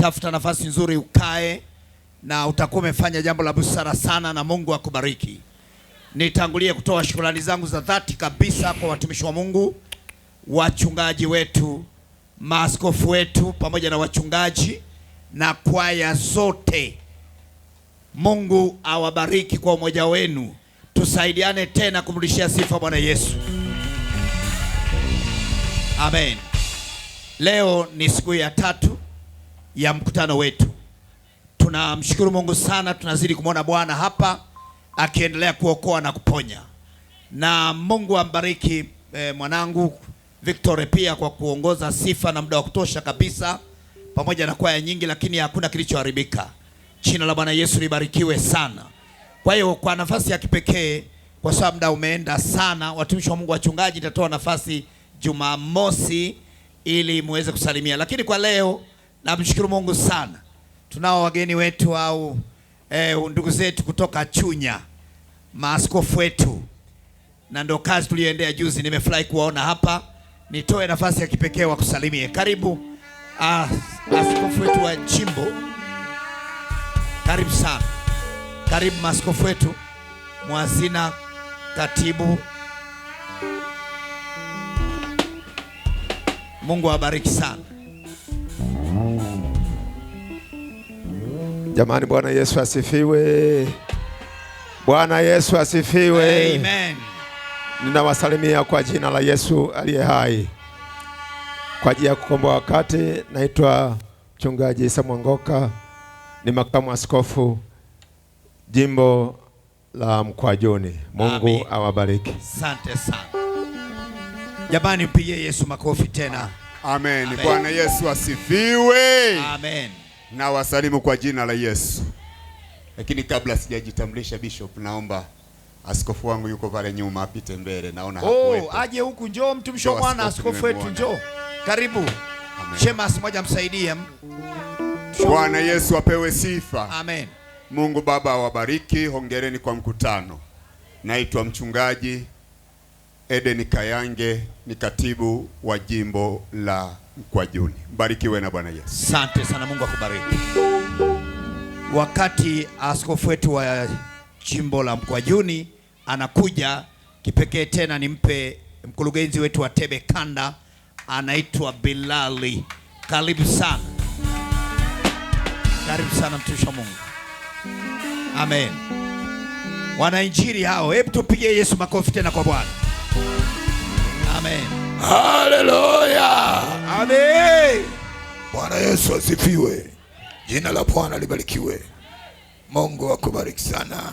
Tafuta nafasi nzuri ukae, na utakuwa umefanya jambo la busara sana, na Mungu akubariki. Nitangulie kutoa shukrani zangu za dhati kabisa kwa watumishi wa Mungu, wachungaji wetu, maaskofu wetu pamoja na wachungaji na kwaya zote. Mungu awabariki kwa umoja wenu. Tusaidiane tena kumrudishia sifa Bwana Yesu. Amen. Leo ni siku ya tatu ya mkutano wetu. Tunamshukuru Mungu sana, tunazidi kumwona Bwana hapa akiendelea kuokoa na kuponya. Na Mungu ambariki mwanangu Victor pia kwa kuongoza sifa na muda wa kutosha kabisa, pamoja na kwaya nyingi, lakini hakuna kilichoharibika. Jina la Bwana Yesu libarikiwe sana. Kwa hiyo kwa nafasi ya kipekee, kwa sababu muda umeenda sana, watumishi wa Mungu, wachungaji, nitatoa nafasi Jumamosi ili muweze kusalimia. Lakini kwa leo namshukuru Mungu sana. Tunao wageni wetu au ndugu zetu kutoka Chunya, maaskofu wetu, na ndo kazi tuliyoendea juzi. Nimefurahi kuwaona hapa. Nitoe nafasi ya kipekee wa kusalimie. Karibu askofu wetu wa jimbo, karibu sana. Karibu maaskofu wetu, mwazina, katibu. Mungu awabariki sana. Jamani, Bwana Yesu asifiwe. Bwana Yesu asifiwe. Amen. Ninawasalimia kwa jina la Yesu aliye hai. Kwa ajili ya kukomboa wakati, naitwa Mchungaji Isa Mwangoka, ni makamu askofu jimbo la Mkwajuni. Mungu awabariki. Asante sana. Jamani, mpigie Yesu makofi tena. Amen. Amen. Bwana Yesu asifiwe. Amen. Na wasalimu kwa jina la Yesu. Lakini kabla sijajitambulisha Bishop, naomba askofu wangu yuko pale nyuma apite mbele, naona hakuwepo. Oh, aje huku, njoo mtumishi wa Bwana, askofu wetu njoo. Karibu. Shema mmoja msaidie. Bwana Yesu apewe sifa. Amen. Mungu Baba awabariki, hongereni kwa mkutano. Naitwa Mchungaji Eden Kayange, ni katibu wa jimbo la Mkwajuni. Mbarikiwe na Bwana Yesu. Asante sana, Mungu akubariki. Wakati askofu wetu wa jimbo la Mkwajuni anakuja, kipekee tena nimpe mkurugenzi wetu wa Tebe Kanda, anaitwa Bilali. Karibu sana. Karibu sana mtumishi wa Mungu. Amen. Wanainjili hao, hebu tupige Yesu makofi tena kwa Bwana. Amen. Haleluya. Amen. Bwana Yesu asifiwe. Jina la Bwana libarikiwe. Mungu akubariki sana.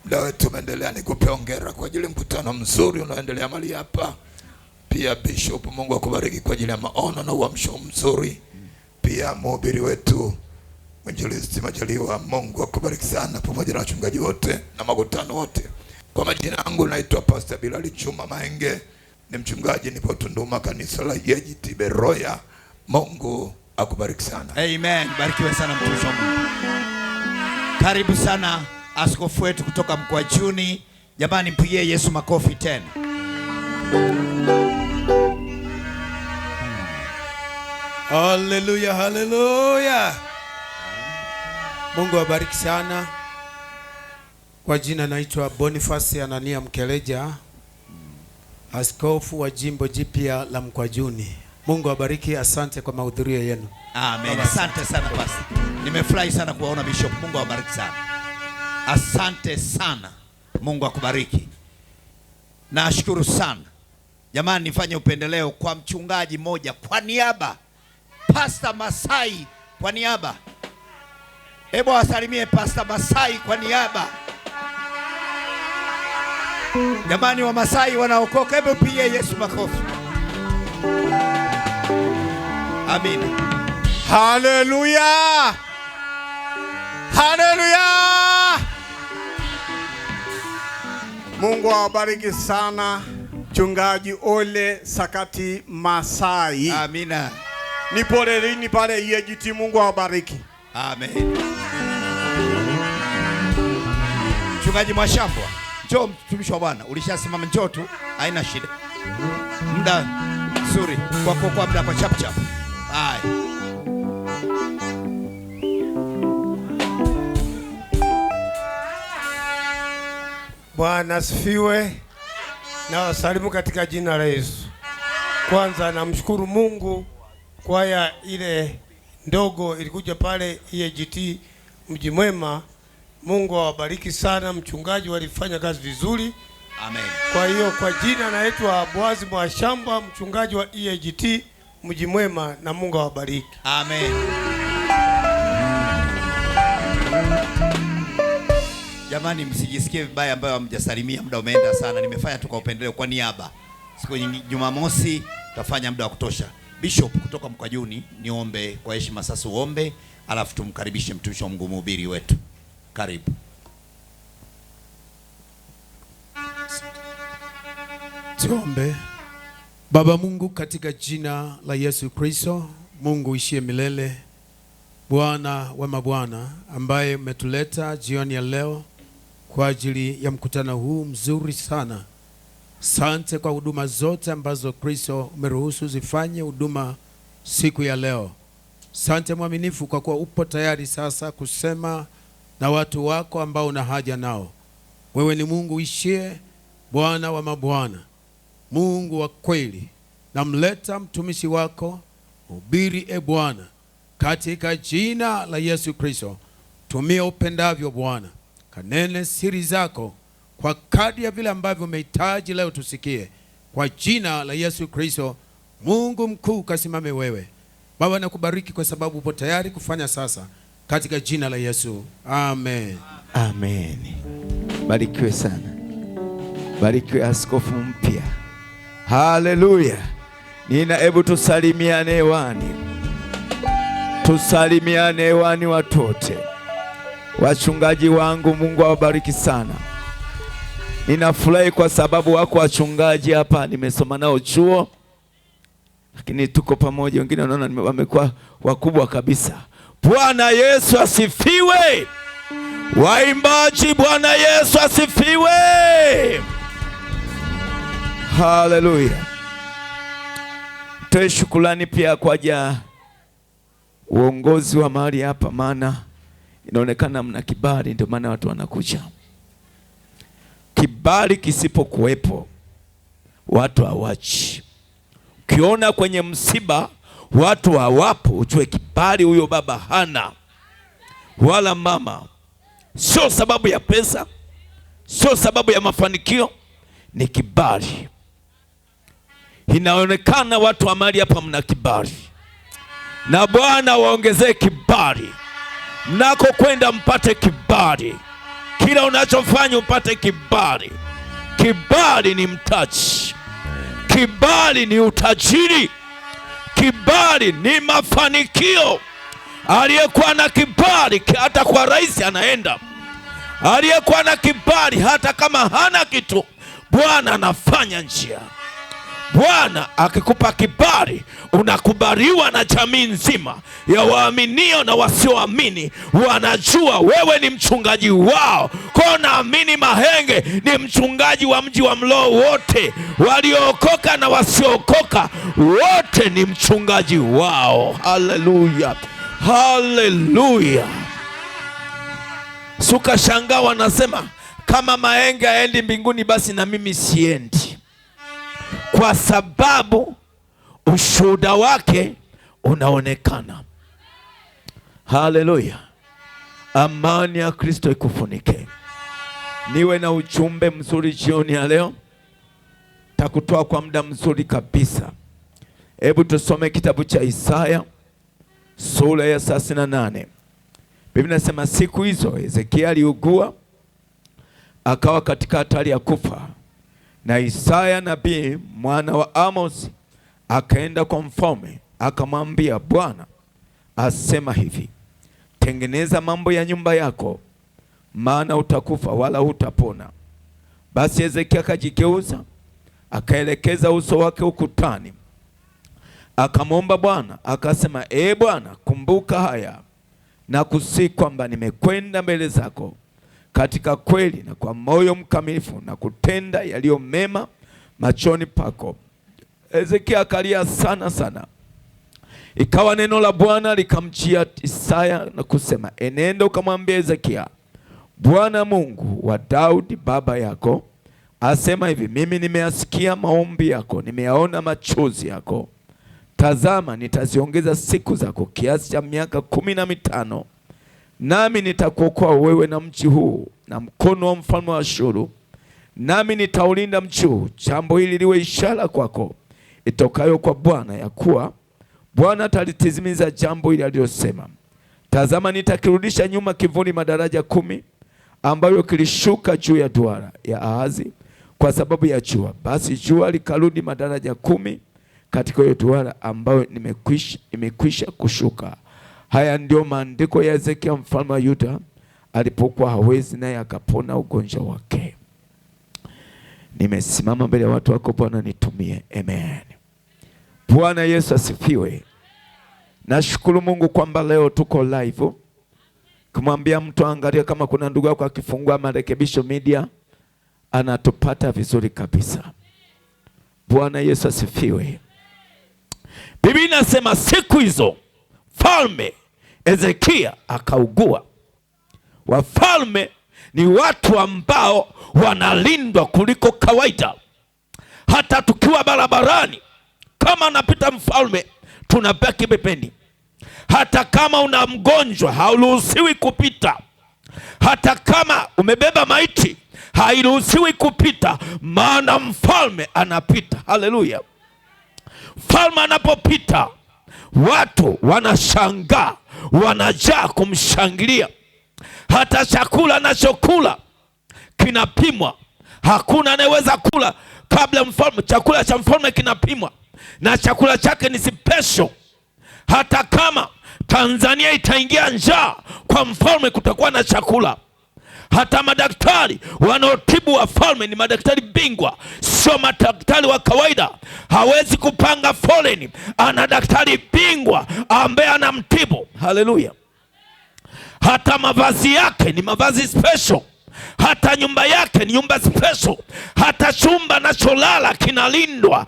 Muda wetu umeendelea, nikupe hongera kwa ajili mkutano mzuri unaoendelea mahali hapa. Pia Bishop, Mungu akubariki kwa ajili ya maono na uamsho mzuri. Pia mhubiri wetu Mwinjilisti Majaliwa, Mungu akubariki sana pamoja na wachungaji wote na makutano wote. Kwa majina yangu naitwa Pastor Bilali Chuma Maenge, ni mchungaji, nipo Tunduma, kanisa la EAGT Beroya. Mungu akubariki sana. Amen. Barikiwe sana mtumishi wa Mungu. Karibu sana askofu wetu kutoka Mkwajuni. Jamani, mpigie Yesu makofi tena. Haleluya, haleluya. Mungu awabariki sana. Kwa jina naitwa Boniface Anania Mkeleja, askofu wa jimbo jipya la Mkwajuni. Mungu awabariki, asante kwa mahudhurio yenu. Amen. Asante sana pastor. Nimefurahi sana kuwaona Bishop. Mungu awabariki sana. Asante sana. Mungu akubariki. Nashukuru sana. Jamani, nifanye upendeleo kwa mchungaji mmoja kwa niaba Pastor Masai, kwa niaba. Hebu wasalimie Pastor Masai kwa niaba. Jamani, wa Masai wanaokoka, hebu pigie Yesu makofi. Amina. Haleluya. Haleluya. Mungu awabariki sana Mchungaji Ole Sakati Masai. Amina. Nipo lelini pale EAGT. Mungu awabariki. Amen. Mchungaji Mwashambwa, njoo mtumishi wa Bwana, ulishasimama, njoo tu, haina shida. Muda nzuri kwa kwa muda kwa chap chap. Haya. Bwana asifiwe. Na wasalimu katika jina la Yesu. Kwanza namshukuru Mungu, kwaya ile ndogo ilikuja pale EAGT Mji Mwema. Mungu awabariki sana, mchungaji walifanya kazi vizuri. Amen. Kwa hiyo kwa jina naitwa Boazi Mwashamba, mchungaji wa EAGT Mji Mwema, na Mungu awabariki. Amen. Jamani, msijisikie vibaya ambayo hamjasalimia, muda umeenda sana. Nimefanya tu kwa upendeleo kwa niaba. Siku nyingi Jumamosi tutafanya muda wa kutosha. Bishop kutoka Mkwajuni, niombe kwa heshima sasa uombe, alafu tumkaribishe mtumishi wa Mungu mhubiri wetu. Karibu. Tuombe. Baba Mungu, katika jina la Yesu Kristo, Mungu ishie milele, Bwana wa mabwana, ambaye umetuleta jioni ya leo kwa ajili ya mkutano huu mzuri sana. Asante kwa huduma zote ambazo Kristo umeruhusu zifanye huduma siku ya leo. Asante mwaminifu kwa kuwa upo tayari sasa kusema na watu wako ambao una haja nao. Wewe ni Mungu ishie, Bwana wa mabwana, Mungu wa kweli. Namleta mtumishi wako, hubiri e Bwana, katika jina la Yesu Kristo. Tumia upendavyo Bwana, kanene siri zako kwa kadri ya vile ambavyo umehitaji leo tusikie. Kwa jina la Yesu Kristo, Mungu mkuu, kasimame wewe. Baba, nakubariki kwa sababu upo tayari kufanya sasa, katika jina la Yesu. Amen. Amen. Barikiwe sana. Barikiwe askofu mpya. Haleluya. Nina hebu tusalimiane hewani. Tusalimiane hewani watu wote. Wachungaji wangu, Mungu awabariki sana. Ninafurahi kwa sababu wako wachungaji hapa nimesoma nao chuo, lakini tuko pamoja. Wengine wanaona wamekuwa wakubwa kabisa. Bwana Yesu asifiwe. Waimbaji, Bwana Yesu asifiwe. Haleluya. Toe shukrani pia kwa ajili ya uongozi wa mahali hapa, maana inaonekana mna kibali, ndio maana watu wanakuja. Kibali kisipokuwepo watu hawachi. Ukiona kwenye msiba watu hawapo, ujue kibali huyo baba hana wala mama. Sio sababu ya pesa, sio sababu ya mafanikio, ni kibali. Inaonekana watu wa mahali hapa mna kibali, na Bwana waongezee kibali. Mnako kwenda mpate kibali, kila unachofanya upate kibali. Kibali ni mtaji, kibali ni utajiri, kibali ni mafanikio. Aliyekuwa na kibali hata kwa rais anaenda. Aliyekuwa na kibali hata kama hana kitu, Bwana anafanya njia. Bwana akikupa kibali unakubaliwa na jamii nzima ya waaminio na wasioamini. Wanajua wewe ni mchungaji wao. Kwa naamini Mahenge ni mchungaji wa mji wa Mloo wote, waliookoka na wasiookoka wote ni mchungaji wao. Haleluya, haleluya. Suka shangaa wanasema kama Mahenge haendi mbinguni basi na mimi siendi, kwa sababu ushuhuda wake unaonekana. Haleluya. Amani ya Kristo ikufunike. Niwe na ujumbe mzuri jioni ya leo, takutoa kwa muda mzuri kabisa. Hebu tusome kitabu cha Isaya sura ya 38. Biblia inasema siku hizo Hezekia aliugua akawa katika hatari ya kufa, na Isaya nabii mwana wa Amos akaenda kwa mfalme akamwambia, Bwana asema hivi, tengeneza mambo ya nyumba yako, maana utakufa wala hutapona. Basi Hezekia akajigeuza akaelekeza uso wake ukutani, akamwomba Bwana akasema, E Bwana, kumbuka haya na kusi kwamba nimekwenda mbele zako katika kweli na kwa moyo mkamilifu na kutenda yaliyo mema machoni pako. Hezekia akalia sana sana. Ikawa neno la Bwana likamjia Isaya na kusema, enenda ukamwambia Hezekia, Bwana Mungu wa Daudi baba yako asema hivi, mimi nimeyasikia maombi yako, nimeyaona machozi yako. Tazama, nitaziongeza siku zako kiasi cha miaka 15, nami nitakuokoa wewe na mji huu na mkono wa mfalme wa Ashuru, nami nitaulinda mji huu. Jambo hili liwe ishara kwako itokayo kwa Bwana, ya kuwa Bwana atalitimiza jambo hili alilosema. Tazama, nitakirudisha nyuma kivuli madaraja 10 ambayo kilishuka juu ya duara ya Ahazi kwa sababu ya jua. Basi jua likarudi madaraja 10 katika hiyo duara ambayo imekwisha kushuka. Haya ndio maandiko ya Hezekia mfalme wa Yuda alipokuwa hawezi, naye akapona ugonjwa wake. Nimesimama mbele ya watu wako Bwana, nitumie. Amen. Bwana Yesu asifiwe. Nashukuru Mungu kwamba leo tuko live. Kumwambia mtu angalia kama kuna ndugu yako akifungua Marekebisho Media anatupata vizuri kabisa. Bwana Yesu asifiwe. Biblia inasema siku hizo mfalme Hezekia akaugua. Wafalme ni watu ambao wanalindwa kuliko kawaida. Hata tukiwa barabarani, kama anapita mfalme tunabaki pembeni. Hata kama una mgonjwa hauruhusiwi kupita. Hata kama umebeba maiti hairuhusiwi kupita, maana mfalme anapita. Haleluya. Mfalme anapopita watu wanashangaa, wanajaa kumshangilia. Hata chakula anachokula kinapimwa. Hakuna anayeweza kula kabla mfalme. Chakula cha mfalme kinapimwa, na chakula chake ni special. Hata kama Tanzania itaingia njaa, kwa mfalme kutakuwa na chakula. Hata madaktari wanaotibu wafalme ni madaktari bingwa, sio madaktari wa kawaida. Hawezi kupanga foleni, ana daktari bingwa ambaye anamtibu. Haleluya. Hata mavazi yake ni mavazi special. Hata nyumba yake ni nyumba special. Hata chumba anacholala kinalindwa.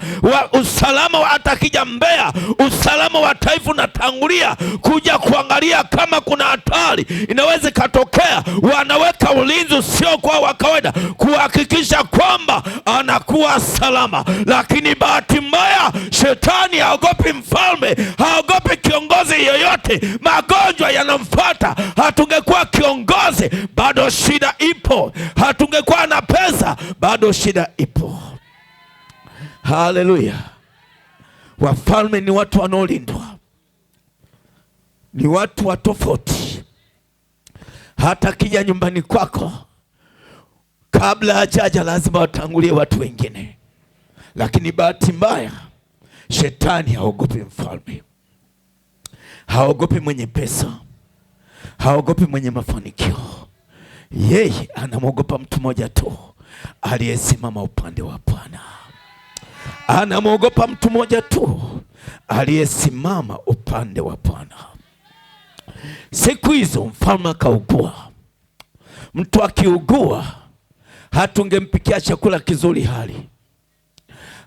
Usalama wa hata akija Mbeya, usalama wa taifa unatangulia kuja kuangalia kama kuna hatari inaweza ikatokea. Wanaweka ulinzi usio kwa wa kawaida kuhakikisha kwamba anakuwa salama. Lakini bahati mbaya, shetani haogopi mfalme, haogopi kiongozi yoyote. Magonjwa yanamfuata. Hatungekuwa kiongozi, bado shida ipo. Hatungekuwa na pesa, bado shida ipo. Haleluya. Wafalme ni watu wanaolindwa, ni watu wa tofauti. Hata kija nyumbani kwako, kabla hajaja lazima watangulie watu wengine. Lakini bahati mbaya, shetani haogopi mfalme, haogopi mwenye pesa, haogopi mwenye mafanikio. Yeye anamwogopa mtu mmoja tu aliyesimama upande wa Bwana. Anamwogopa mtu mmoja tu aliyesimama upande wa Bwana. Siku hizo mfalme akaugua. Mtu akiugua hatungempikia chakula kizuri hali.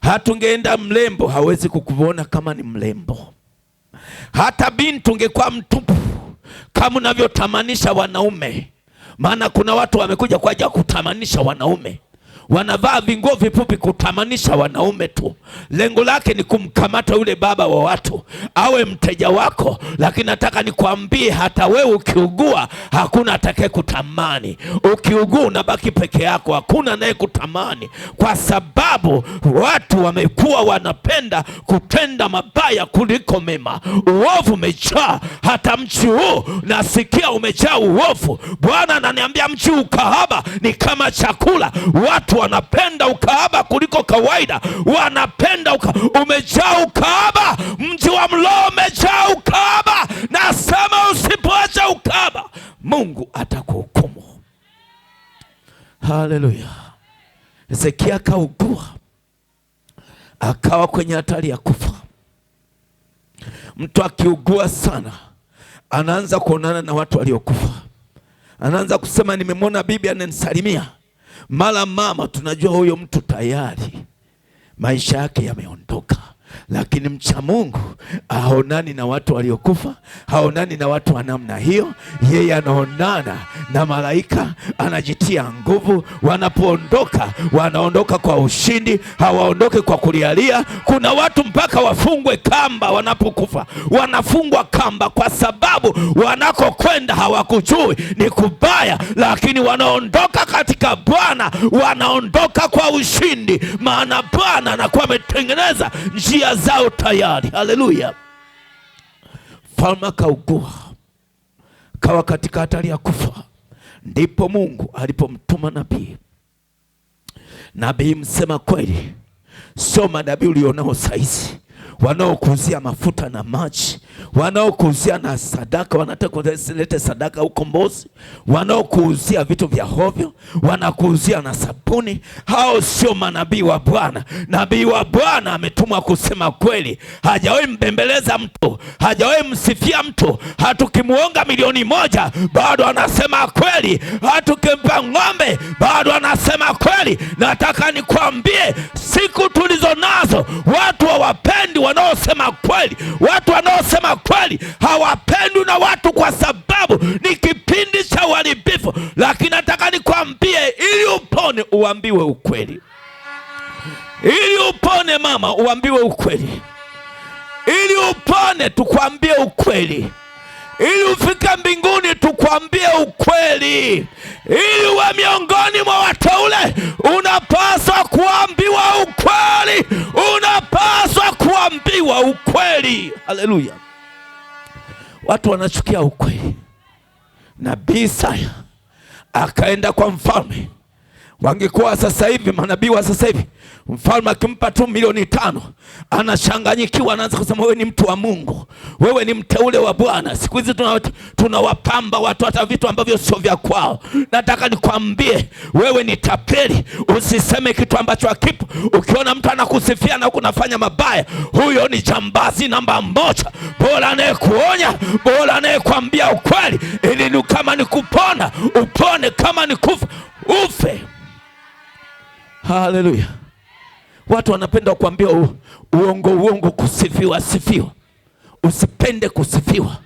Hatungeenda mlembo, hawezi kukuona kama ni mlembo. Hata binti ungekuwa mtupu kama unavyotamanisha wanaume. Maana kuna watu wamekuja kwa ajili ya kutamanisha wanaume. Wanavaa vinguo vifupi kutamanisha wanaume tu. Lengo lake ni kumkamata yule baba wa watu awe mteja wako. Lakini nataka nikwambie, hata wewe ukiugua hakuna atakaye kutamani. Ukiugua unabaki peke yako, hakuna anayekutamani, kwa sababu watu wamekuwa wanapenda kutenda mabaya kuliko mema. Uovu umejaa hata mchi huu, nasikia umejaa uovu. Bwana ananiambia mchi ukahaba ni kama chakula. Watu wanapenda ukahaba kuliko kawaida, wanapenda umejaa ukahaba. Mji wa Mlowo umejaa ukahaba. Nasema usipoacha ukahaba, Mungu atakuhukumu. Haleluya. Hezekia akaugua, akawa kwenye hatari ya kufa. Mtu akiugua sana anaanza kuonana na watu waliokufa, anaanza kusema nimemwona bibi ananisalimia, mara mama. Tunajua huyo mtu tayari maisha yake yameondoka. Lakini mcha Mungu haonani na watu waliokufa, haonani na watu wa namna hiyo. Yeye anaonana na malaika, anajitia nguvu. Wanapoondoka wanaondoka kwa ushindi, hawaondoki kwa kulialia. Kuna watu mpaka wafungwe kamba wanapokufa, wanafungwa kamba kwa sababu wanakokwenda hawakujui, ni kubaya. Lakini wanaondoka katika Bwana, wanaondoka kwa ushindi, maana Bwana anakuwa ametengeneza njia zao tayari. Haleluya. Mfalme akaugua, kawa katika hatari ya kufa. Ndipo Mungu alipomtuma nabii. Nabii msema kweli, sio manabii ulionao saizi, wanaokuuzia mafuta na maji, wanaokuuzia na sadaka, wanataka kuleta sadaka ukombozi, wanaokuuzia vitu vya hovyo, wanakuuzia na sabuni. Hao sio manabii wa Bwana. Nabii wa Bwana ametumwa kusema kweli. Hajawahi mbembeleza mtu, hajawahi msifia mtu. Hatukimuonga 1,000,000 bado anasema kweli, hatukimpa ng'ombe bado anasema kweli. Nataka nikwambie, siku tulizo nazo watu hawapendi wanaosema kweli. Watu wanaosema kweli hawapendwi na watu kwa sababu ni kipindi cha uharibifu. Lakini nataka nikwambie, ili upone uambiwe ukweli. Ili upone mama uambiwe ukweli. Ili upone tukwambie ukweli. Ili ufike mbinguni tukwambie ukweli. Ili uwe miongoni mwa wateule unapaswa kuambiwa ukweli. Unapaswa kuambiwa ukweli. Haleluya. Watu wanachukia ukweli. Nabii Isaya akaenda kwa mfalme. Wangekuwa sasa hivi manabii wa sasa hivi, mfalme akimpa tu 5,000,000 anachanganyikiwa, anaanza kusema wewe ni mtu wa Mungu, wewe ni mteule wa Bwana. Siku hizi tunawapamba watu hata vitu ambavyo sio vya kwao. Nataka nikwambie, wewe ni tapeli, usiseme kitu ambacho hakipo. Ukiona mtu anakusifia na huku unafanya mabaya, huyo ni jambazi namba 1. Bora anayekuonya, bora anayekwambia ukweli, ili ni kama ni kupona upone, kama ni kufa ufe. Haleluya. Watu wanapenda kuambia uongo uongo, kusifiwa sifiwa. Usipende kusifiwa.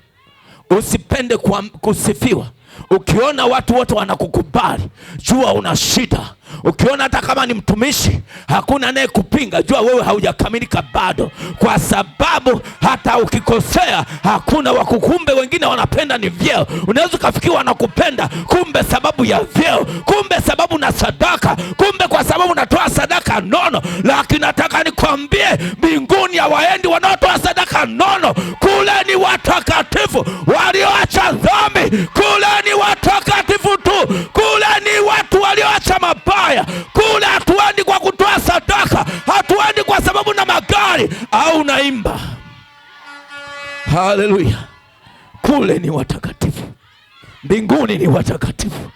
Usipende kusifiwa. Ukiona watu wote wanakukubali, jua una shida. Ukiona hata kama ni mtumishi hakuna anayekupinga, jua wewe haujakamilika bado, kwa sababu hata ukikosea hakuna wakukumbe. Wengine wanapenda ni vyeo. Unaweza ukafikiwa wanakupenda, kumbe sababu ya vyeo, kumbe sababu na sadaka, kumbe kwa sababu unatoa sadaka nono. Lakini nataka nikwambie, mbinguni hawaendi wanaotoa sadaka nono. Kule ni watakatifu walioacha dhambi, kule ni watakatifu tu, kule ni watu walioacha mabaya. Kule hatuendi kwa kutoa sadaka, hatuendi kwa sababu na magari au naimba. Haleluya. Kule ni watakatifu, mbinguni ni watakatifu.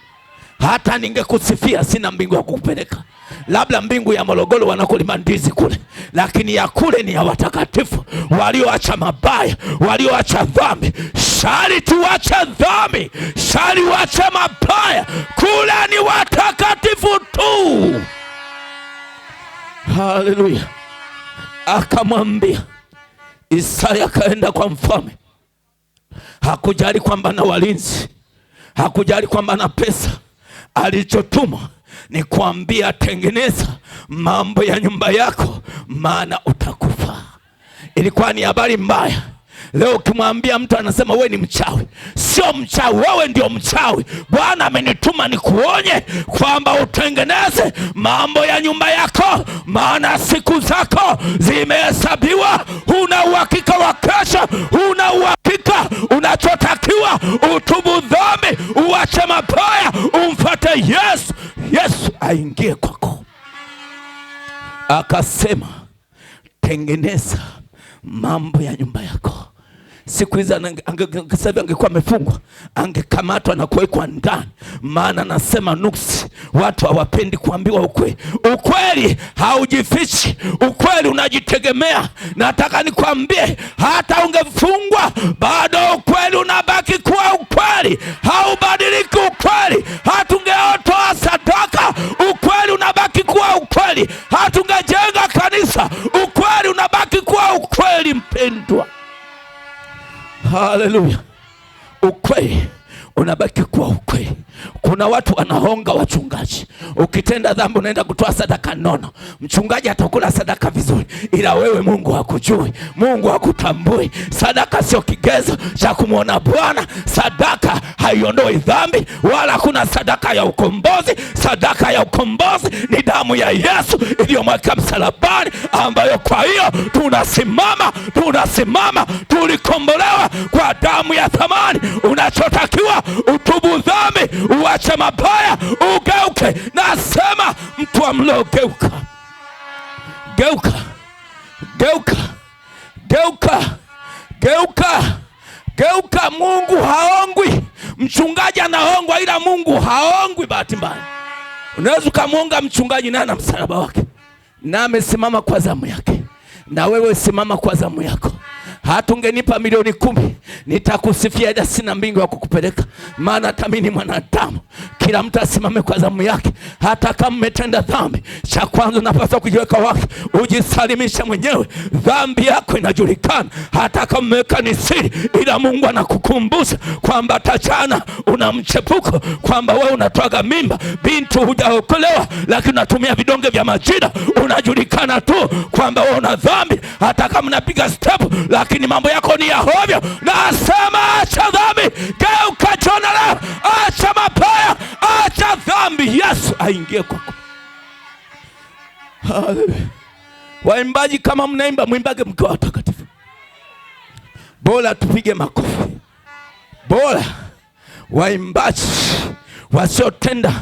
Hata ningekusifia sina mbingu ya kukupeleka, labda mbingu ya Morogoro wanakolima ndizi kule, lakini ya kule ni ya watakatifu walioacha mabaya, walioacha dhambi. Shari tuache dhambi, shari wache mabaya, kule ni watakatifu tu. Haleluya. Akamwambia Isaya, akaenda kwa mfalme. Hakujali kwamba na walinzi, hakujali kwamba na pesa. Alichotumwa ni kuambia, tengeneza mambo ya nyumba yako, maana utakufa. Ilikuwa ni habari mbaya. Leo ukimwambia mtu anasema wewe ni mchawi. Sio mchawi, wewe ndio mchawi. Bwana amenituma nikuonye kwamba utengeneze mambo ya nyumba yako, maana siku zako zimehesabiwa. Huna uhakika wa kesho, huna uhakika. Unachotakiwa utubu dhambi, uache mabaya, umfuate Yesu. Yesu aingie kwako. Akasema tengeneza mambo ya nyumba yako. Siku hizi angekuwa amefungwa, angekamatwa na kuwekwa ndani. Maana nasema nuksi, watu hawapendi kuambiwa ukweli. Ukweli haujifichi, ukweli unajitegemea. Nataka nikwambie, hata ungefungwa bado ukweli unabaki kuwa ukweli, haubadiliki ukweli. Hatungeotoa sadaka, ukweli unabaki kuwa ukweli. Hatungejenga kanisa, ukweli unabaki kuwa Haleluya. Ukweli unabaki kuwa ukweli. Kuna watu wanahonga wachungaji. Ukitenda dhambi unaenda kutoa sadaka nono, mchungaji atakula sadaka vizuri, ila wewe Mungu hakujui, Mungu hakutambui. Sadaka sio kigezo cha kumwona Bwana. Sadaka haiondoi dhambi, wala hakuna sadaka ya ukombozi. Sadaka ya ukombozi ni damu ya Yesu iliyomwagika msalabani, ambayo kwa hiyo tunasimama, tunasimama, tulikombolewa kwa damu ya thamani. Unachotakiwa utubu dhambi, uache mabaya, ugeuke. Nasema mtu wa mloo, geuka, geuka, geuka, geuka, geuka, geuka. Mungu haongwi. Mchungaji anaongwa, ila Mungu haongwi. Bahati mbaya unaweza ukamwonga mchungaji naye na msalaba wake, na amesimama kwa zamu yake, na wewe simama kwa zamu yako. Hata ungenipa 10,000,000 nitakusifia, ila sina mbingu ya kukupeleka, maana hata mimi ni mwanadamu. Kila mtu asimame kwa zamu yake. Hata kama umetenda dhambi, cha kwanza unapaswa kujiweka wapi, ujisalimishe mwenyewe. Dhambi yako inajulikana, hata kama umeweka ni siri, ila Mungu anakukumbusha kwamba tachana una mchepuko, kwamba wewe unatwaga mimba, binti hujaokolewa, lakini unatumia vidonge vya majira. Unajulikana tu kwamba wewe una dhambi, hata kama unapiga step, lakini mambo yako ni ya hovyo. Nasema acha dhambi, geuka jona leo, acha mabaya, acha dhambi, Yesu aingie kwako. Haleluya. Waimbaji, kama mnaimba, mwimbage mkiwa watakatifu. Bora tupige makofi. Bora waimbaji wasiotenda,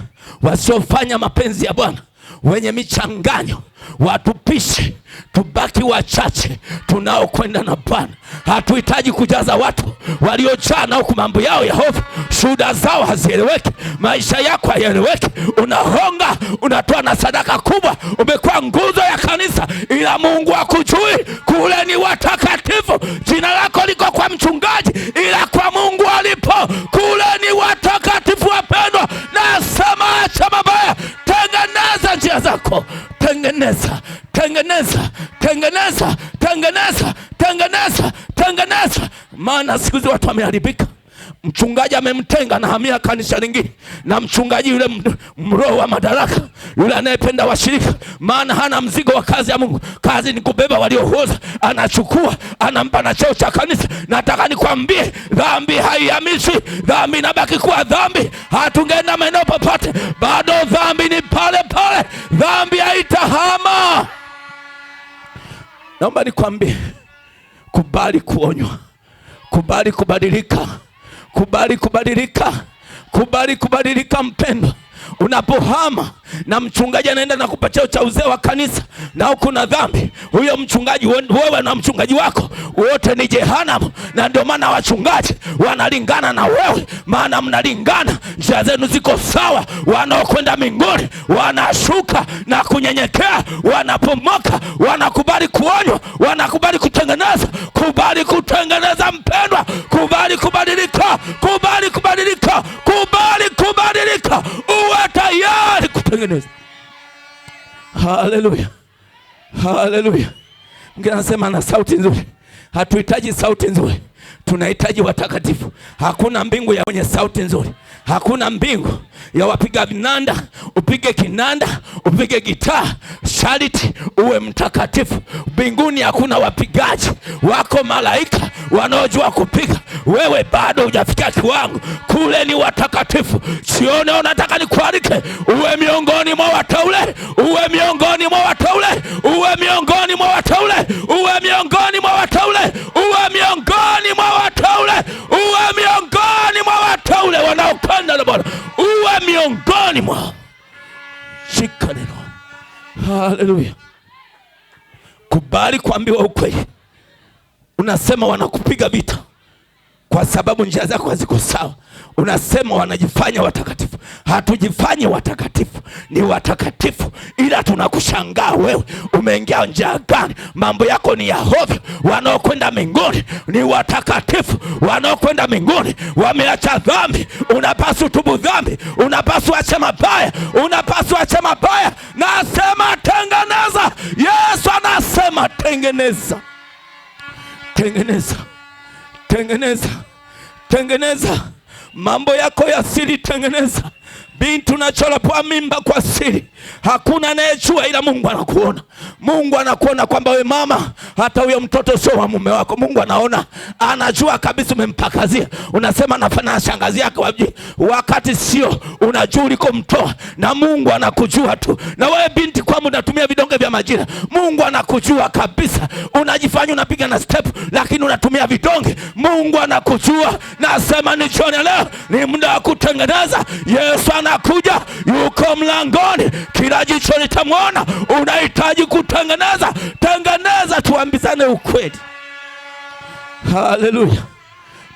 wasiofanya mapenzi ya Bwana, wenye michanganyo, watupishe, tubaki wachache tunaokwenda na Bwana. Hatuhitaji kujaza watu waliojaa na huku mambo yao ya hofu, shuhuda zao hazieleweki, maisha yako hayaeleweki, unahonga, unatoa na sadaka kubwa, umekuwa nguzo ya kanisa, ila Mungu hakujui. Kule ni watakatifu, jina lako liko kwa mchungaji, ila kwa Mungu alipo. Kule ni watakatifu wapendwa. Nasema acha mabaya, tengeneza njia zako, tengeneza, tengeneza, tengeneza, tengeneza, tengeneza, tengeneza. Maana siku hizi watu wameharibika. Mchungaji amemtenga na hamia kanisa lingine, na mchungaji yule mroho wa madaraka, yule anayependa washirika, maana hana mzigo wa kazi ya Mungu. Kazi ni kubeba waliohoza, anachukua, anampa na cheo cha kanisa. Nataka nikwambie, dhambi haihamishwi, dhambi inabaki kuwa dhambi. Hatungeenda maeneo popote, bado dhambi ni pale pale, dhambi haitahama. Naomba nikwambie, kubali kuonywa, kubali kubadilika, kubali kubadilika, kubali kubadilika mpendwa. Unapohama na mchungaji anaenda na kupa cheo cha uzee wa kanisa, na huko na dhambi, huyo mchungaji, wewe na mchungaji wako wote ni jehanamu. Na ndio maana wachungaji wanalingana na wewe, maana mnalingana, njia zenu ziko sawa. Wanaokwenda mbinguni wanashuka na kunyenyekea, wanapomoka, wanakubali kuonywa, wanakubali kutengeneza. Kubali kutengeneza mpendwa, kubali kubadilika, kubali kubadilika, kubali kubadilika, uwe tayari kutengeneza. Haleluya, haleluya. Mwingine anasema ana sauti nzuri. Hatuhitaji sauti nzuri, tunahitaji watakatifu. Hakuna mbingu ya wenye sauti nzuri, hakuna mbingu ya wapiga vinanda. Upige kinanda, upige gitaa, sharti uwe mtakatifu. Mbinguni hakuna wapigaji, wako malaika wanaojua kupiga. Wewe bado hujafika kiwango, kule ni watakatifu. Sione, unataka nikualike uwe miongoni mwa wateule, uwe miongoni mwa wateule, uwe miongoni mwa wateule, uwe miongoni mwa wateule, uwe miongoni mwa wateule, uwe miongoni mwa wateule wanaokwenda na Bwana, uwe miongoni mwa. Shika neno. Haleluya. Kubali kuambiwa ukweli. Unasema wanakupiga vita kwa sababu njia zako haziko sawa. Unasema wanajifanya watakatifu. Hatujifanyi watakatifu, ni watakatifu, ila tunakushangaa wewe umeingia njia gani? Mambo yako ni ya hovyo. Wanaokwenda mbinguni ni watakatifu, wanaokwenda mbinguni wameacha dhambi. Unapaswa tubu dhambi, unapaswa acha mabaya, unapaswa acha mabaya. Nasema tengeneza. Yesu anasema tengeneza, tengeneza, Tengeneza, tengeneza mambo yako ya siri, tengeneza. Binti unacholapwa mimba kwa siri, hakuna anayejua ila Mungu anakuona. Mungu anakuona kwamba we mama, hata huyo mtoto sio wa mume wako. Mungu anaona, anajua kabisa umempakazia. Unasema nafanya shangazi yake wakati sio, unajua ulikomtoa, na Mungu anakujua tu. Na wewe binti kwamba unatumia vidonge vya majira, Mungu anakujua kabisa. Unajifanya unapiga na step, lakini unatumia vidonge. Mungu anakujua. Nasema ni jioni leo ni muda wa kutengeneza. Yesu anakuja, yuko mlangoni, kila jicho litamwona. Unahitaji kutengeneza. Tengeneza, tuambizane ukweli. Haleluya.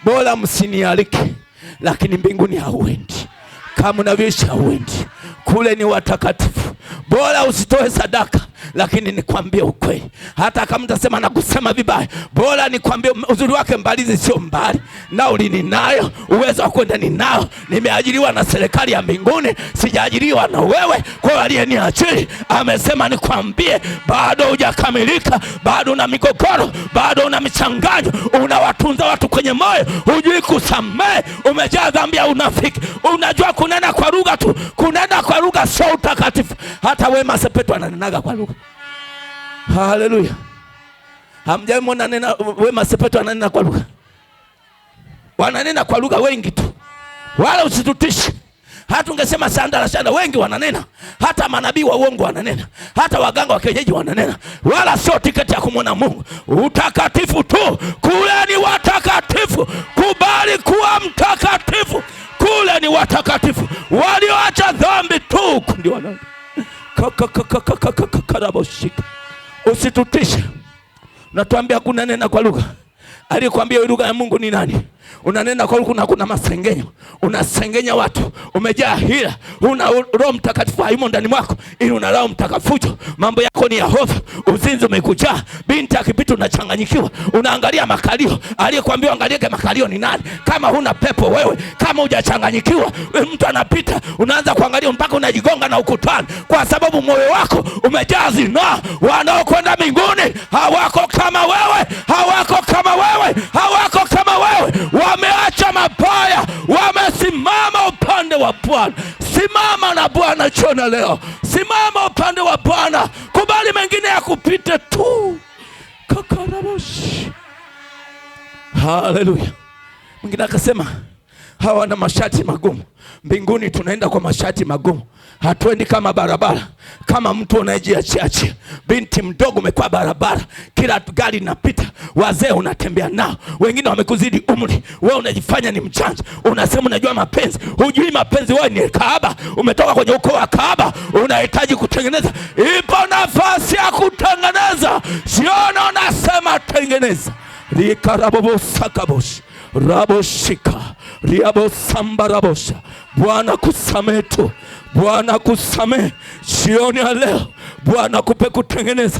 Bora msinialike, lakini mbinguni hauendi. Kama unavyoishi hauendi. Kule ni watakatifu. Bora usitoe sadaka, lakini nikwambie ukweli. Hata kama mtasema na kusema vibaya, bora nikwambie uzuri wake Mbalizi sio mbali. Nauli ninayo, uwezo wa kwenda ninao. Nimeajiriwa na serikali ya mbinguni, sijaajiriwa na wewe. Kwa hiyo aliyeniajiri amesema nikwambie, bado hujakamilika, bado una migogoro, bado una michanganyo, unawatunza watu kwenye moyo, hujui kusamehe, umejaa dhambi ya unafiki. Unajua kunena kwa lugha tu. Kunena kwa lugha sio utakatifu. Hata Wema Sepetu ananenaga kwa lugha. Haleluya. Hamjaimwona nena Wema Sepetu ananena kwa lugha? Wananena kwa lugha wengi tu. Wala usitutishe. Hata ungesema sanda la shanda, wengi wananena. Hata manabii wa uongo wananena. Hata waganga wa kienyeji wananena. Wala sio tiketi ya kumwona Mungu. Utakatifu tu. Kule ni watakatifu. Kubali kuwa mtakatifu. Kule ni watakatifu. Walioacha dhambi tu ndio wananena. Karaboshika. Usitutishe. Unatuambia kunanena kwa lugha. Aliyekwambia lugha ya Mungu ni nani? Unanena kwa lugha, kuna masengenyo. Unasengenya watu. Umejaa hila. Una Roho Mtakatifu hayumo ndani mwako, ili una Roho Mtakatifu. Mambo yako ni ya hofu. Uzinzi umekujaa. Binti akipita unachanganyikiwa. Unaangalia makalio. Aliyekwambia angalie makalio ni nani? Kama huna pepo wewe, kama hujachanganyikiwa, mtu anapita, unaanza kuangalia mpaka unajigonga na ukutani, kwa sababu moyo wako umejaa zinaa. Wanaokwenda mbinguni hawako kama wewe, hawako kama wewe, hawako kama wewe. Wameacha mabaya, wamesimama upande wa Bwana. Simama na Bwana chona leo. Simama upande wa Bwana. Kubali mengine ya kupita tu. Kakaraboshi. Haleluya. Mwingine akasema hawa na mashati magumu. Mbinguni tunaenda kwa mashati magumu. Hatuendi kama barabara, kama mtu unayejiachia. Binti mdogo umekuwa barabara, kila gari linapita, wazee unatembea nao, wengine wamekuzidi umri, wewe unajifanya ni mjanja, unasema unajua mapenzi. Hujui mapenzi, wewe ni kahaba, umetoka kwenye ukoo wa kahaba. Unahitaji kutengeneza. Ipo nafasi ya kutengeneza. Siona unasema tengeneza. Rikarabobosakabosh raboshika riabosambarabosha. Bwana kusamehe tu. Bwana kusamehe jioni ya leo. Bwana akupe kutengeneza.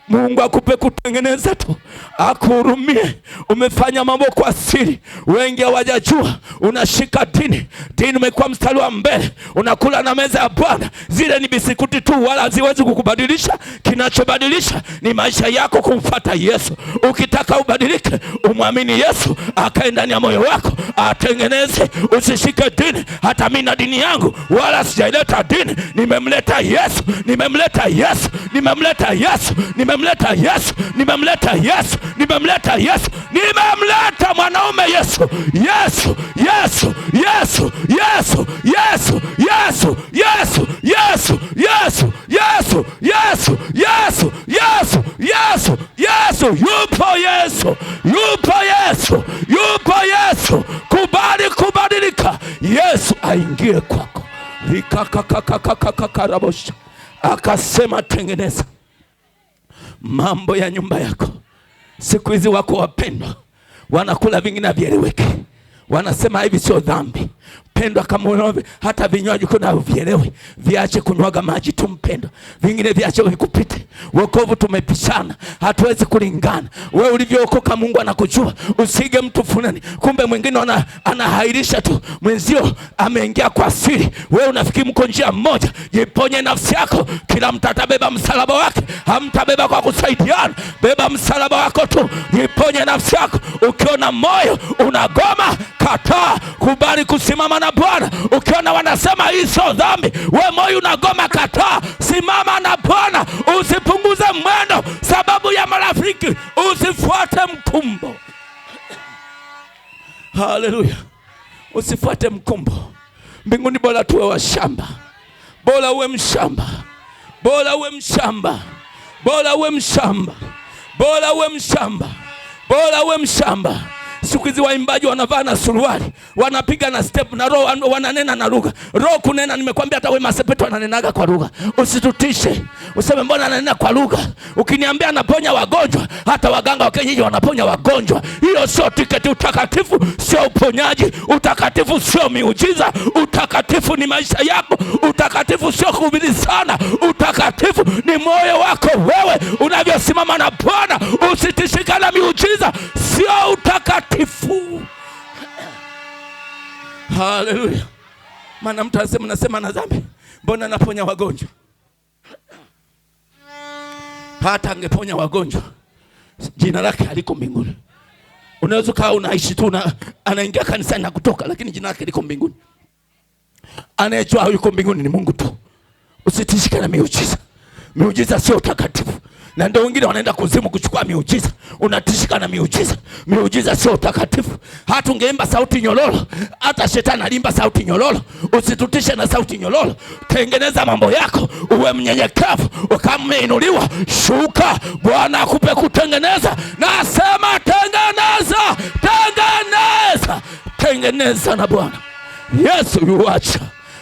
Mungu akupe kutengeneza tu, akuhurumie. Umefanya mambo kwa siri, wengi hawajajua. Unashika dini, dini umekuwa mstari wa mbele, unakula na meza ya Bwana. Zile ni bisikuti tu, wala haziwezi kukubadilisha. Kinachobadilisha ni maisha yako kumfuata Yesu. Ukitaka ubadilike, umwamini Yesu, akae ndani ya moyo wako, atengeneze. Usishike dini. Hata mimi na dini yangu, wala sijaileta dini. Nimemleta Yesu, nimemleta Yesu, nimemleta Yesu, nimemleta Yesu, nimemleta Yesu, nimemleta Yesu, nimemleta mwanaume Yesu. Yesu, Yesu, Yesu, Yesu, Yesu, Yesu, Yesu, Yesu, Yesu, Yesu, Yesu, Yesu, Yesu, Yesu, Yesu. Yupo Yesu, yupo Yesu, yupo Yesu. Kubali kubadilika, Yesu aingie kwako. Rikakakakakakakarabosha. Akasema tengeneza mambo ya nyumba yako. Siku hizi wako wapendwa wanakula vingine havieleweki, wanasema hivi sio dhambi. Mpendwa, kama unaona hata vinywaji kuna uvielewi, viache kunywaga maji tu mpendwa, vingine viache vikupite. Wokovu tumepishana, hatuwezi kulingana. Wewe ulivyookoka Mungu anakujua. Usige mtu fulani, kumbe mwingine anahairisha tu, mwenzio ameingia kwa siri, wewe unafikiri mko njia moja. Jiponye nafsi yako. Kila mtu atabeba msalaba wake, hamtabeba kwa kusaidiana. Beba msalaba wako tu, jiponye nafsi yako. Ukiona moyo unagoma, kataa, kubali kusimama na Bwana. Ukiona wanasema hii sio dhambi, we moyo unagoma, kataa, simama na Bwana. Usipunguze mwendo sababu ya marafiki, usifuate mkumbo. Haleluya, usifuate mkumbo. Mbinguni bora tuwe washamba, bora uwe mshamba, bora uwe mshamba, bora uwe mshamba, bora uwe mshamba, bora uwe mshamba. Siku hizi waimbaji wanavaa na suruali, wanapiga na step na roho, wananena na lugha. Roho kunena, nimekwambia hata Wema Sepetu ananenaga kwa lugha. Usitutishe useme mbona ananena kwa lugha. Ukiniambia anaponya wagonjwa, hata waganga wa kienyeji wanaponya wagonjwa. Hiyo sio tiketi. Utakatifu sio uponyaji, utakatifu sio miujiza, utakatifu ni maisha yako. Utakatifu sio kuhubiri sana, utakatifu ni moyo wako wewe unavyosimama na Bwana. Usitishike na miujiza, sio utakatifu. Haleluya. Maana mtu anasema nasema na dhambi, mbona naponya wagonjwa? Hata angeponya wagonjwa, jina lake haliko mbinguni. Unaweza kuwa unaishi tu anaingia kanisani na kutoka, lakini jina lake liko mbinguni. Anayejua yuko mbinguni ni Mungu tu. Usitishike na miujiza. Miujiza sio utakatifu. Na ndio wengine wanaenda kuzimu kuchukua miujiza. Unatishika na miujiza. Miujiza sio utakatifu. Hata ungeimba sauti nyororo, hata shetani alimba sauti nyororo. Usitutishe na sauti nyororo. Tengeneza mambo yako, uwe mnyenyekevu. Kama umeinuliwa, shuka. Bwana akupe kutengeneza. Nasema tengeneza, tengeneza, tengeneza na Bwana. Yesu yuacha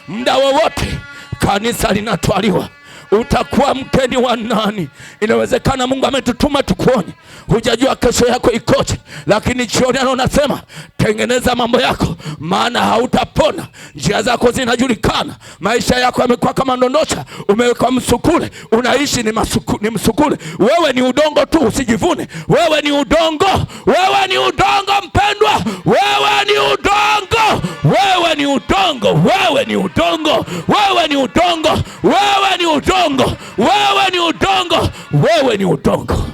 muda wowote kanisa linatwaliwa. Utakuwa mgeni wa nani? Inawezekana Mungu ametutuma tukuone, hujajua kesho yako ikoje, lakini jioni anasema tengeneza mambo yako, maana hautapona. Njia zako zinajulikana, maisha yako yamekuwa kama ndondosha, umewekwa msukule, unaishi ni msukule. Wewe ni udongo tu, usijivune. Wewe ni udongo, wewe ni udongo mpendwa, wewe ni udongo, wewe ni udongo, wewe ni udongo, wewe ni udongo, wewe ni udongo, wewe ni udongo, wewe ni udongo.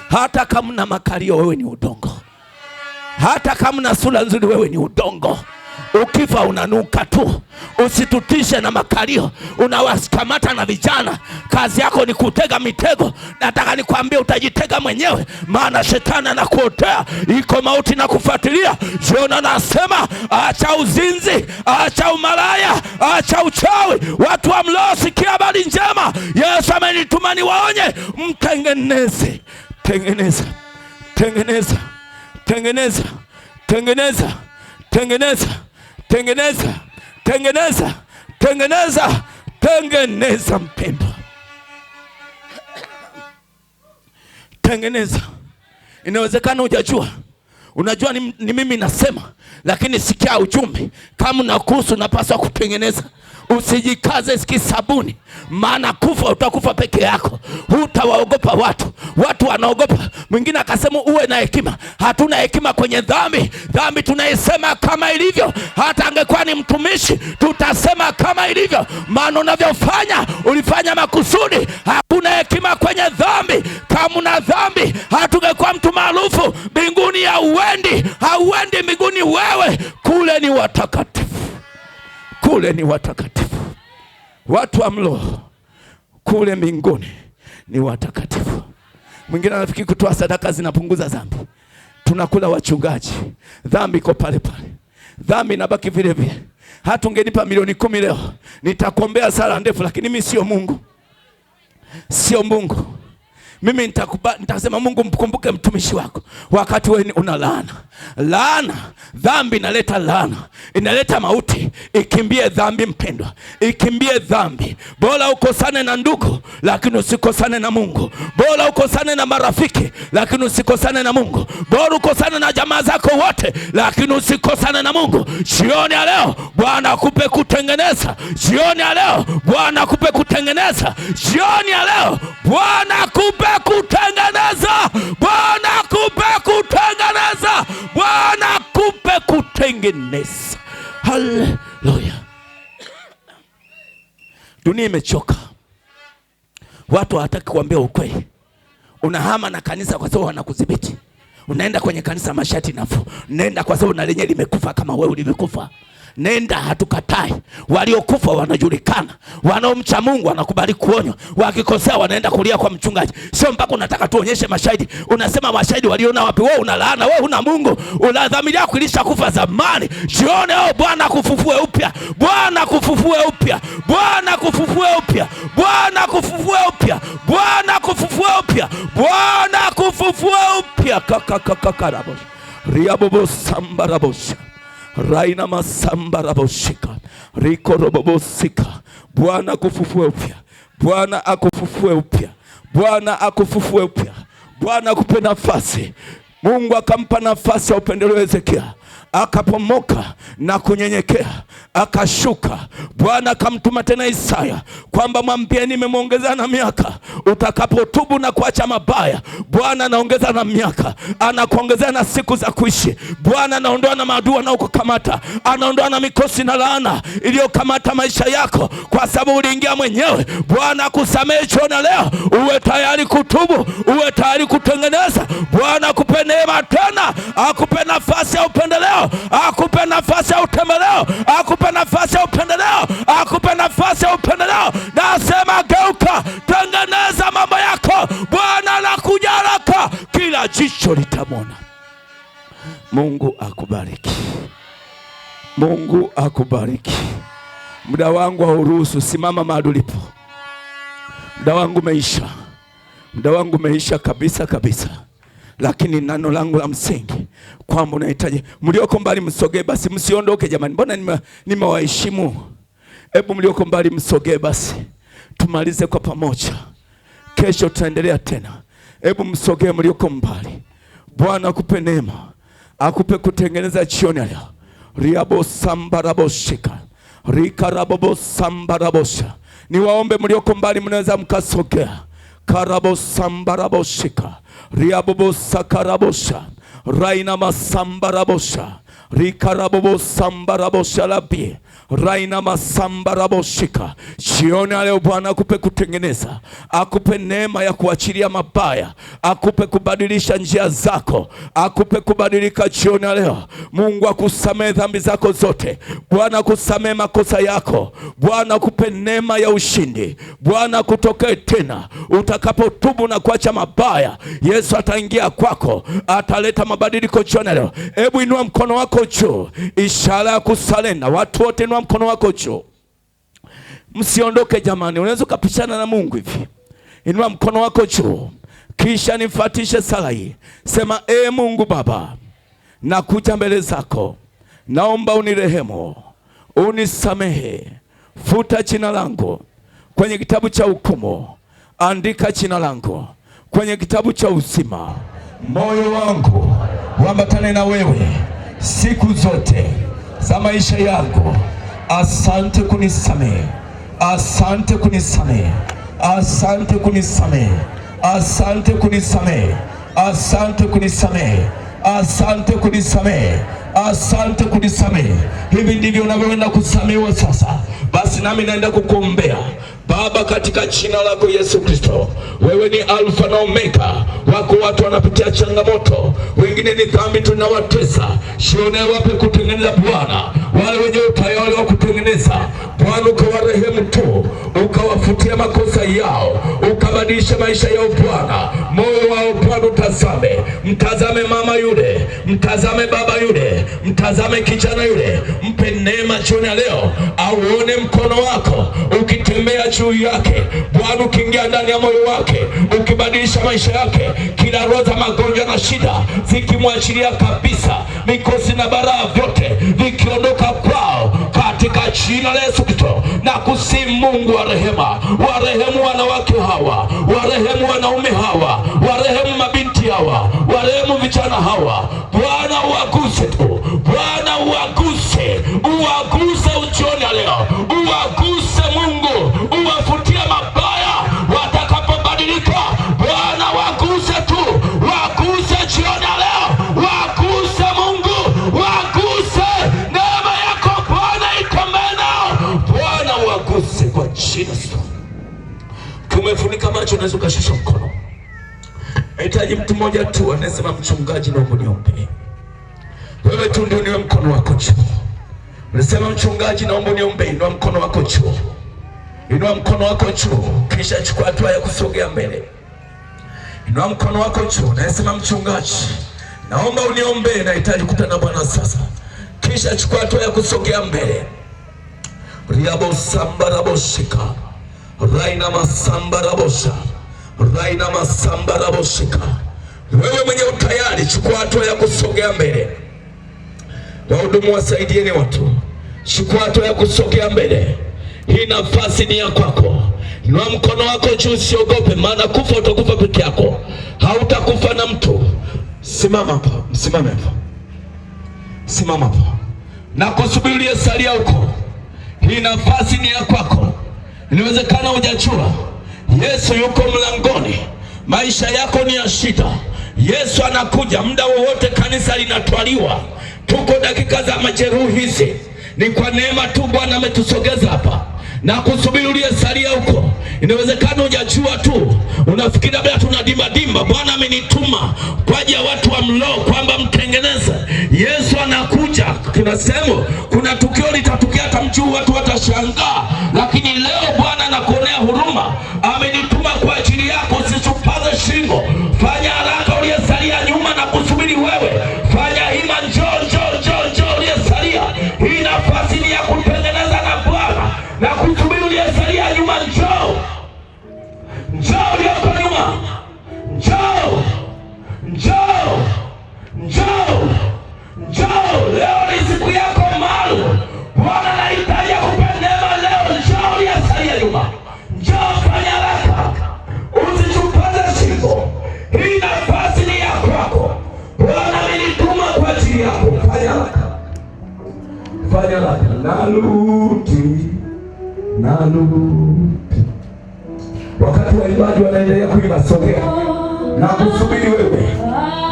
Hata kama una makalio, wewe ni udongo. Hata kama una sura nzuri, wewe ni udongo. Ukifa unanuka tu. Usitutishe na makalio. Unawakamata na vijana, kazi yako ni kutega mitego. Nataka nikwambie utajitega mwenyewe, maana shetani anakuotea. Iko mauti na kufuatilia. Jiona nasema acha uzinzi, acha umalaya, acha uchawi. Watu wa mloo, sikia habari njema. Yesu amenituma niwaonye, mtengeneze. Tengeneza, tengeneza, tengeneza, tengeneza, tengeneza, tengeneza, tengeneza, tengeneza, tengeneza mpendwa. Tengeneza. Inawezekana hujajua. Unajua ni mimi nasema, lakini sikia ujumbe. Kama unakuhusu unapaswa kutengeneza. Usijikaze kisabuni, maana kufa utakufa peke yako. Hutawaogopa watu. Watu wanaogopa. Mwingine akasema uwe na hekima. Hatuna hekima kwenye dhambi. Dhambi tunaisema kama ilivyo. Hata angekuwa ni mtumishi, tutasema kama ilivyo. Maana unavyofanya, ulifanya makusudi. Hakuna hekima kwenye dhambi. Kama una dhambi, hatungekuwa mtu maarufu. Mbinguni hauendi, hauendi mbinguni wewe. Kule ni watakatifu. Kule ni watakatifu. Watu wa mlo kule mbinguni ni watakatifu. Mwingine anafikiri kutoa sadaka zinapunguza dhambi. Tunakula wachungaji, dhambi iko pale pale, dhambi inabaki vile vile. Hata ungenipa milioni 10 leo, nitakuombea sala ndefu, lakini mimi sio Mungu. Sio Mungu. Mimi nitasema Mungu mkumbuke mtumishi wako. Wakati wewe una laana. Laana, dhambi inaleta laana, inaleta mauti. Ikimbie dhambi mpendwa, ikimbie dhambi. Bora ukosane na ndugu lakini usikosane na Mungu. Bora ukosane na marafiki lakini usikosane na Mungu. Bora ukosane na jamaa zako wote lakini usikosane na Mungu. Jioni ya leo Bwana akupe kutengeneza. Jioni ya leo Bwana akupe kutengeneza. Jioni ya leo Bwana akupe kutengeneza. Bwana akupe kutengeneza. Bwana akupe kutengeneza. Haleluya. Dunia imechoka. Watu hawataki kuambia ukweli. Unahama na kanisa kwa sababu wanakudhibiti. Unaenda kwenye kanisa mashati nafuu. Nenda kwa sababu na lenyewe limekufa kama wewe ulivyokufa. Nenda, hatukatai. Waliokufa wanajulikana. Wanaomcha Mungu wanakubali kuonywa. Wakikosea wanaenda kulia kwa mchungaji. Sio mpaka unataka tuonyeshe mashahidi. Unasema mashahidi waliona wapi? Wewe una laana, wewe huna Mungu. Una dhamiri yako ilishakufa zamani. Jione leo Bwana akufufue upya. Bwana akufufue upya. Bwana akufufue upya. Bwana akufufue upya. Bwana akufufue upya. Bwana akufufue upya. Kaka Riabobo sambarabosha. Raina masamba raboshika. Riko robobosika. Bwana akufufue upya. Bwana akufufue upya. Bwana akufufue upya. Bwana akupe nafasi. Mungu akampa nafasi ya upendeleo Hezekia. Akapomoka na kunyenyekea, akashuka. Bwana akamtuma tena Isaya kwamba mwambie nimemuongeza na miaka. Utakapotubu na kuacha mabaya, Bwana anaongeza na miaka, anakuongezea na siku za kuishi. Bwana anaondoa na maadui wanaokukamata, anaondoa na mikosi na laana iliyokamata maisha yako, kwa sababu uliingia mwenyewe. Bwana akusamehe jioni leo, uwe tayari kutubu, uwe tayari kutengeneza. Bwana akupe neema tena, akupe nafasi ya upendeleo, akupe nafasi ya utembeleo, akupe nafasi ya upendeleo, akupe nafasi ya upendeleo. Nasema geuka, tengeneza mambo yako. Bwana anakuja haraka, kila jicho litamwona. Mungu akubariki. Mungu akubariki. Muda wangu hauruhusu, simama mahali ulipo. Muda wangu umeisha. Muda wangu umeisha kabisa kabisa. Lakini neno langu la msingi kwamba unahitaji, mlioko mbali msogee basi, msiondoke jamani. Mbona nimewaheshimu? Hebu mlioko mbali msogee basi, tumalize kwa pamoja. Kesho tutaendelea tena. Hebu msogee mlioko mbali. Bwana akupe neema, akupe kutengeneza jioni leo. Riabo sambaraboshika, rikarabobo sambarabosha. Niwaombe mlioko mbali, mnaweza mkasogea. Karabo sambaraboshika, riabobo sakarabosha, raina masambarabosha, rikarabobo sambarabosha labi, raina masambaraboshika. Jioni leo Bwana akupe kutengeneza, akupe neema ya kuachilia mabaya, akupe kubadilisha njia zako, akupe kubadilika jioni leo. Mungu akusamehe dhambi zako zote. Bwana akusamehe makosa yako. Bwana akupe neema ya ushindi. Bwana akutokee tena utakapotubu na kuacha mabaya. Yesu ataingia kwako, ataleta mabadiliko jioni leo. Hebu inua mkono wako juu, ishara ya kusalenda. Watu wote inua mkono wako juu. Msiondoke jamani, unaweza ukapishana na Mungu hivi. Inua mkono wako juu, kisha nifuatishe sala hii. Sema, e Mungu Baba, nakuja mbele zako, naomba unirehemu, unisamehe. Futa jina langu kwenye kitabu cha hukumu, andika jina langu kwenye kitabu cha uzima. Moyo wangu uambatane na wewe siku zote za maisha yangu. Asante kunisamehe, asante kunisamehe, asante kunisamehe, asante kunisamehe, asante kunisamehe, asante kunisamehe, asante kunisamehe. Hivi ndivyo unavyoenda kusamehewa sasa. Basi nami naenda kukuombea. Baba, katika jina lako Yesu Kristo, wewe ni Alfa na Omega. Wako watu wanapitia changamoto, wengine ni dhambi tunawatesa. Jione wape kutengeneza Bwana, wale wenye utayari wa kutengeneza Bwana, ukawarehemu tu, ukawafutia makosa yao, uka Ukabadilisha maisha yao Bwana, moyo wao Bwana utazame, mtazame mama yule, mtazame baba yule, mtazame kijana yule, mpe neema jioni ya leo, auone mkono wako ukitembea juu yake Bwana, ukiingia ndani ya moyo wake, ukibadilisha maisha yake, kila roho za magonjwa na shida zikimwachilia kabisa, mikosi na baraa vyote vikiondoka kwao katika jina la Yesu Kristo. Na kusihi Mungu wa rehema, warehemu wanawake hawa, warehemu wanaume hawa, warehemu mabinti hawa, warehemu vijana hawa Bwana, uwaguse tu Bwana, uwaguse, uwaguse ujioni leo, uwaguse Mungu, uwafutie mabaya watakapobadilika. Bwana, waguse tu, waguse jioni leo, waguse Mungu, waguse, neema yako Bwana itembee nao Bwana, waguse kwa jina Yesu. Umefunika macho, unaweza ukashusha mkono. Nahitaji mtu mmoja tu anasema, mchungaji, naomba niombee. Wewe tu ndio niwe mkono wako juu. Unasema, mchungaji, naomba niombee. Inua mkono wako juu, inua mkono wako juu, kisha chukua hatua ya kusogea mbele. Inua mkono wako juu, unasema, mchungaji, naomba uniombee, nahitaji kukutana na Bwana sasa. Kisha chukua hatua ya kusogea mbele. Riabo sambaraboshika raina masambarabosha raina masambaraboshika. Wewe mwenye utayari, chukua hatua ya kusogea mbele. Wahudumu wasaidieni watu, chukua hatua ya kusogea mbele. Hii nafasi ni ya kwako. Inua mkono wako juu, usiogope, maana kufa utakufa peke yako, hautakufa na mtu. Simama hapo, msimame hapo, simama hapo na kusubiri salia huko. Hii nafasi ni ya kwako. Inawezekana hujajua Yesu yuko mlangoni, maisha yako ni ya shida. Yesu anakuja muda wowote, kanisa linatwaliwa. Tuko dakika za majeruhi hizi, ni kwa neema tu Bwana ametusogeza hapa na kusubiri uliyesalia huko. Inawezekana hujajua tu, unafikiri labda tuna dimba dimba. Bwana amenituma kwa ajili ya watu wa Mloo kwamba mtengeneze. Yesu anakuja. Kuna sehemu, kuna tukio litatukia hata mji huu watu watashangaa, lakini leo Bwana anakuonea huruma, amenituma kwa ajili yako. Usisupaze shingo, fanya haraka uliyesalia nyuma na kusubiri wewe. Fanya hima, njoo, njoo, njoo, njoo uliyesalia. Hii nafasi ni ya kutengeneza na Bwana na kusubiri uliyesalia nyuma. Njoo, njoo ulioko nyuma, njoo, njoo, njoo, njoo. Leo ni siku yako maalum. Bwana anahitaji akupe neema leo. Njoo uliyesalia nyuma, njoo, fanya haraka, usichupaze shingo. Hii nafasi ni ya kwako. Bwana amenituma kwa ajili yako. Fanya haraka, fanya haraka. Narudi, narudi. Wakati waimbaji wanaendelea kuimba, sogea na kusubiri wewe.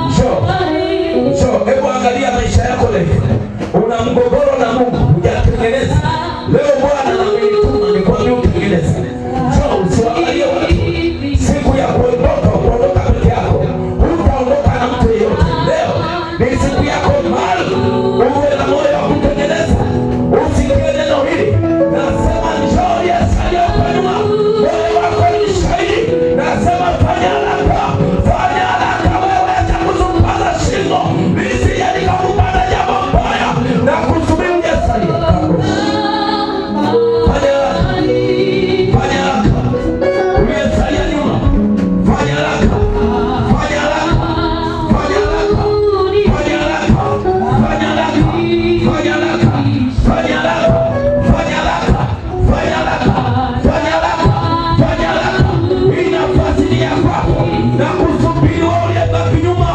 Njoo, njoo, hebu angalia maisha yako leo. Una mgogoro na Mungu, hujatengeneza. Leo Bwana amenituma nikwambie utengeneze. Njoo, usiangalie watu. Siku ya kuondoka, kuondoka peke yako, hutaondoka na mtu yeyote. Leo ni siku yako maalum, uwe na moyo wa kutengeneza. Usikie neno hili, nasema njoo, Yesu aliyoko nyuma, moyo wako ni shahidi. Nasema fanya haraka, fanya haraka wewe, acha kusupaza shingo, nisije nikakupata jambo mbaya na kusubiri Yesu aliyoko. Fanya haraka, fanya haraka, uliyesalia nyuma, fanya haraka, fanya haraka, fanya haraka, fanya haraka, fanya haraka, fanya haraka, fanya haraka, fanya haraka, fanya haraka, fanya haraka, fanya haraka. Hii nafasi ni ya kwako na kusubiri wewe uliyebaki nyuma,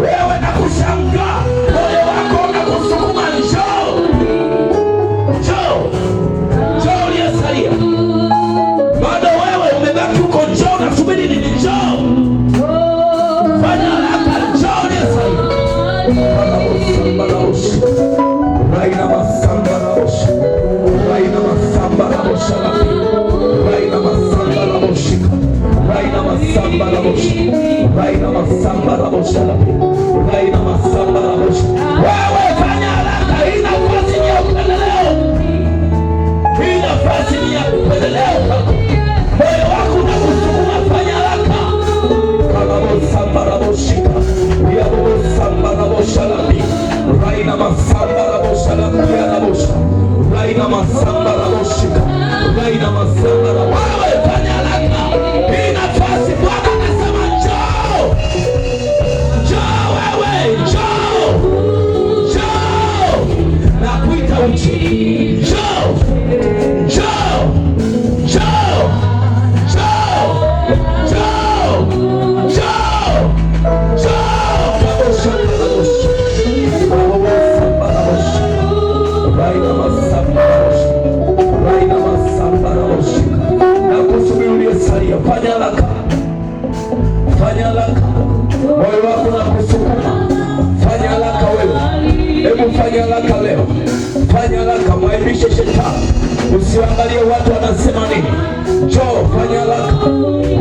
wewe na kushangaa, moyo wako unakusukuma, njoo, njoo, njoo uliyesalia. Bado wewe umebaki huko, njoo, unasubiri nini? Njoo, fanya haraka, njoo uliyesalia. Raina masamba rabosha, Raina masamba rabosha rapi, Raina masamba raboshika, Raina masamba rabosha, Raina masamba rabosha rapi, Raina masamba rabosha. Wewe fanya haraka, hii nafasi ni ya upendeleo. Hii nafasi ni ya upendeleo kwako. Moyo wako unakusukuma, fanya Uje. Njoo. Njoo. Njoo. Njoo. Njoo. Njoo. Njoo. Kabosha, kabosha. Kabosha, kabosha. Raina masamba, kabosha. Raina masamba, kabosha. Nakusubiri uliyesalia, fanya haraka. Fanya haraka. Moyo wako unakusukuma. Fanya haraka wewe. Hebu fanya haraka leo. Fanya haraka, mwaibishe shetani. Usiangalie watu wanasema nini. Njoo, fanya haraka.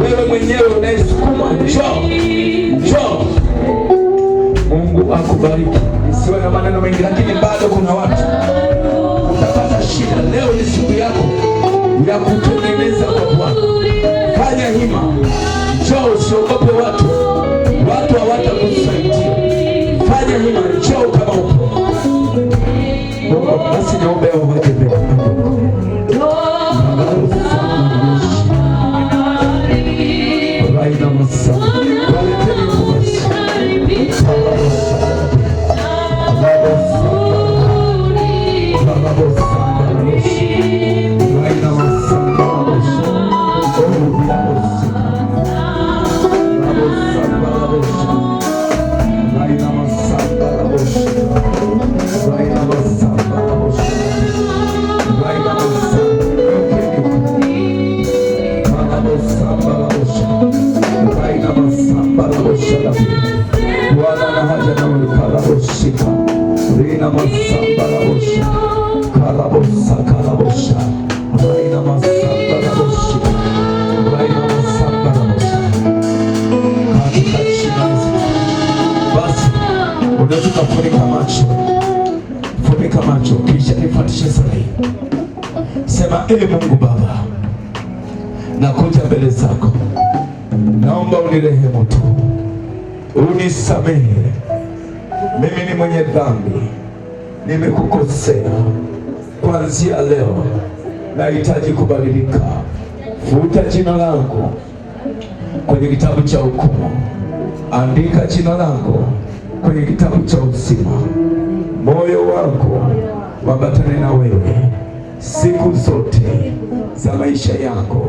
Wewe mwenyewe unayesukuma, njoo. Njoo. Mungu akubariki. Nisiwe na maneno mengi, lakini bado kuna watu utapata shida. Leo ni siku yako ya kutengeneza kwa Bwana. Fanya hima, njoo, usiogope watu. Watu hawatakusaidia. Fanya hima, njoo kama upo. Mungu, basi niombe hao waje mbele. Raina Masa. Waleteni huku basi. Bwana na haja nawe karaboshika rina masamba rabosha karabosa karabosha raina masamba raboshika raina masamba rabosha katika jina la Yesu. Basi unaweza kufunika macho, funika macho, kisha nifuatishe sala hii. Sema, ee Mungu Baba, nakuja mbele zako, naomba unirehemu tu, unisamehe. Mimi ni mwenye dhambi, nimekukosea. Kuanzia leo nahitaji kubadilika. Futa jina langu kwenye kitabu cha hukumu, andika jina langu kwenye kitabu cha uzima. Moyo wangu uambatane na wewe siku zote za maisha yako.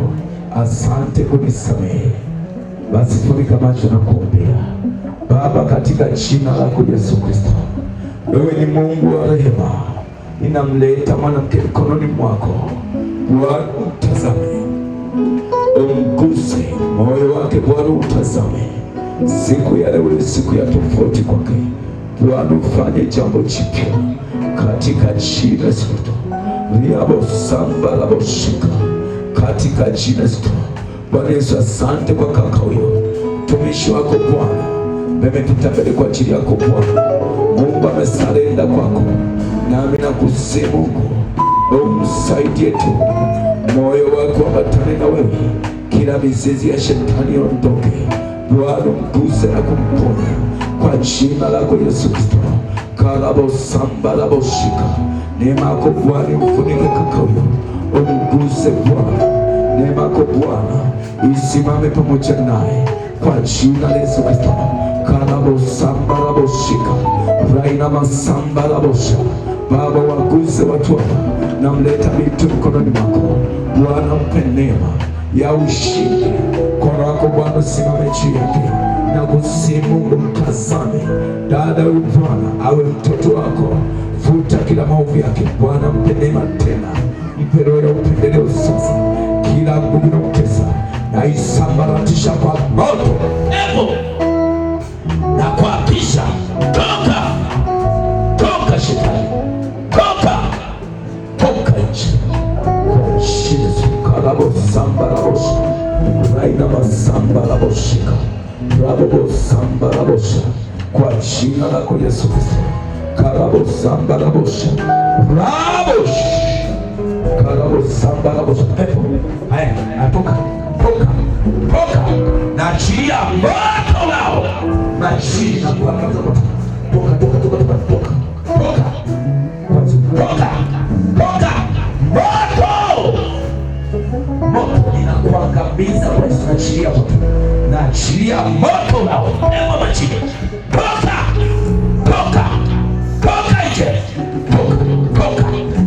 Asante kunisamehe. Basi funika macho na kuombea. Baba, katika jina lako Yesu Kristo, wewe ni Mungu wa rehema, ninamleta mwanamke mkononi mwako. Bwana utazame, umguse moyo wake. Bwana utazame, siku ya leo ni siku ya tofauti kwake. Bwana ufanye jambo jipya katika jina la Yesu Kristo. Riabo samba labo shika katika jina la Yesu. Bwana Yesu, asante kwa kaka huyo mtumishi wako Bwana, nimepita mbele kwa ajili yako Bwana. Mungu amesurrender kwako, nami nakusihi Mungu umsaidie tu, moyo wako ambatane na wewe, kila mizizi ya shetani iondoke. Bwana mguse na kumponya kwa jina lako Yesu Kristo. Karabo samba labo shika, neema yako Bwana imfunike kaka huyo, umguse Bwana, neema yako Bwana isimame pamoja naye kwa jina la Yesu Kristo. Karabo samba labo shika, raina masamba labo shika. Baba, waguse watu hapa, namleta vitu mkononi mwako Bwana, mpe neema ya ushindi. Mkono wako Bwana usimame juu yake, na kusihi Mungu mtazame dada huyu Bwana, awe mtoto wako, futa kila maovu yake Bwana, mpe neema tena, mpe roho ya upendeleo sasa, kila nguvu inayomtesa na isambaratisha kwa moto Pepo na kuapisha, toka, toka shetani, toka, toka nje kwa jina Yesu. Karabo samba rabosha, raina masamba raboshika, rabobo samba rabosha, kwa jina lako Yesu Kristo. Karabo samba rabosha, rabosh, karabo samba rabosha. Pepo haya, atoka, toka, toka, Naachilia moto wao majini na kuangamiza moto. Toka, toka, toka, toka, toka, toka, toka, toka, moto, moto inakuangamiza kwa Yesu. Naachilia moto, naachilia moto wao, ewa majini, toka, toka, toka nje, toka, toka.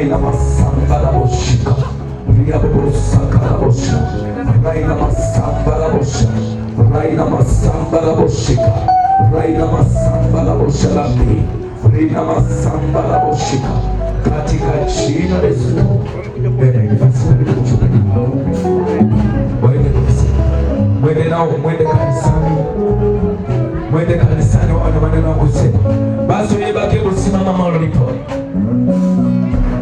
Raina masamba raboshika. Riabosa karabosha. Raina masamba rabosha. Raina masamba raboshika. Raina masamba rabosha lambi. Rina masamba raboshika. Katika jina la Yesu. Amen. Basi karibu mchungaji. Waende kabisa. Mwende nao, mwende kanisani. Mwende kanisani waone maneno ya kusema. Basi uliyebaki kusimama mahali ulipo.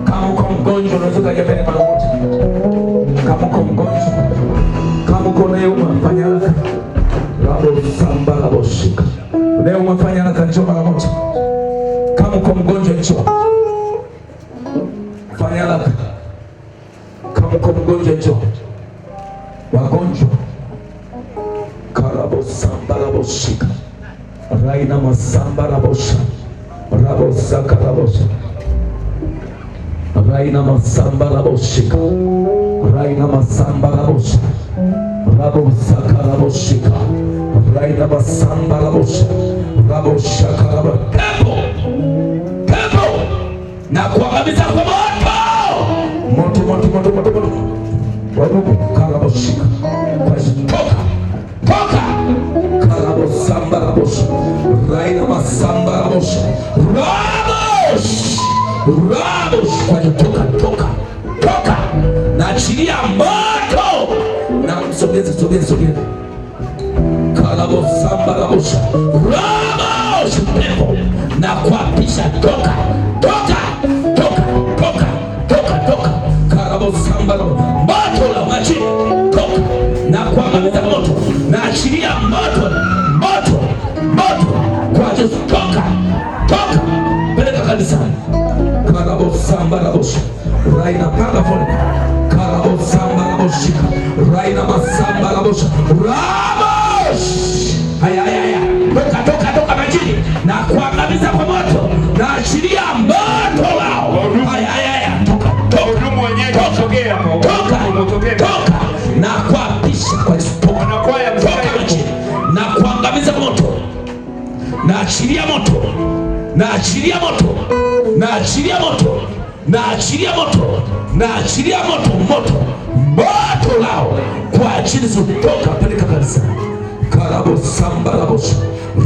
Kama uko mgonjwa unaweza ukaja mbele mara moja. Kama uko mgonjwa, kama uko unayeuma fanya haraka. Rabo samba rabo shika. Unayeuma fanya haraka, njoo mara moja. Kama uko mgonjwa njoo. Fanya haraka. Kama uko mgonjwa njoo. Wagonjwa. Karabo samba rabo shika. Raina masamba rabosha. Rabo saka rabosha. Raina masamba raboshika. Raina masamba rabosha. Rabo saka raboshika. Raina masamba rabosha. Rabo shaka rabo. Pepo! Pepo! Na kuangamiza kwa moto! Moto, moto, moto, moto, moto. Warubu karaboshika. Kwa Yesu, toka! Toka! Karabo samba rabosha. Raina masamba rabosha. Rabosh! Rabosh! Kwa hiyo toka, toka, toka! Naachilia moto! Na msogeze, sogeze, sogeze. Karabo samba rabosha. Rabosh! Pepo! Na kuapisha, toka, toka, toka, toka, toka, toka. Karabo samba rabosha. Moto la maji, toka. Na kuangamiza moto. Naachilia moto, moto, moto. Kwa Yesu, toka, toka. Peleka kanisani. Karabo samba rabosha. Raina panga foleni. Karabo samba raboshika. Raina masamba rabosha. Rabosh! Haya, haya, haya. Toka, toka, toka majini. Na kuangamiza kwa moto. Naachilia moto wao. Haya, haya, haya. Toka, toka. Wahudumu wenyewe Toka. sogea hapo. Toka, Sogea. toka. Na kuapisha kwa Yesu. Toka. Wanakwaya Toka msikae majini. Na kuangamiza kwa moto. Naachilia moto. Naachilia moto. Naachilia moto. Naachilia moto. Naachilia moto, moto. Moto lao kwa ajili ya kutoka peleka kanisa. Karabo samba rabosha.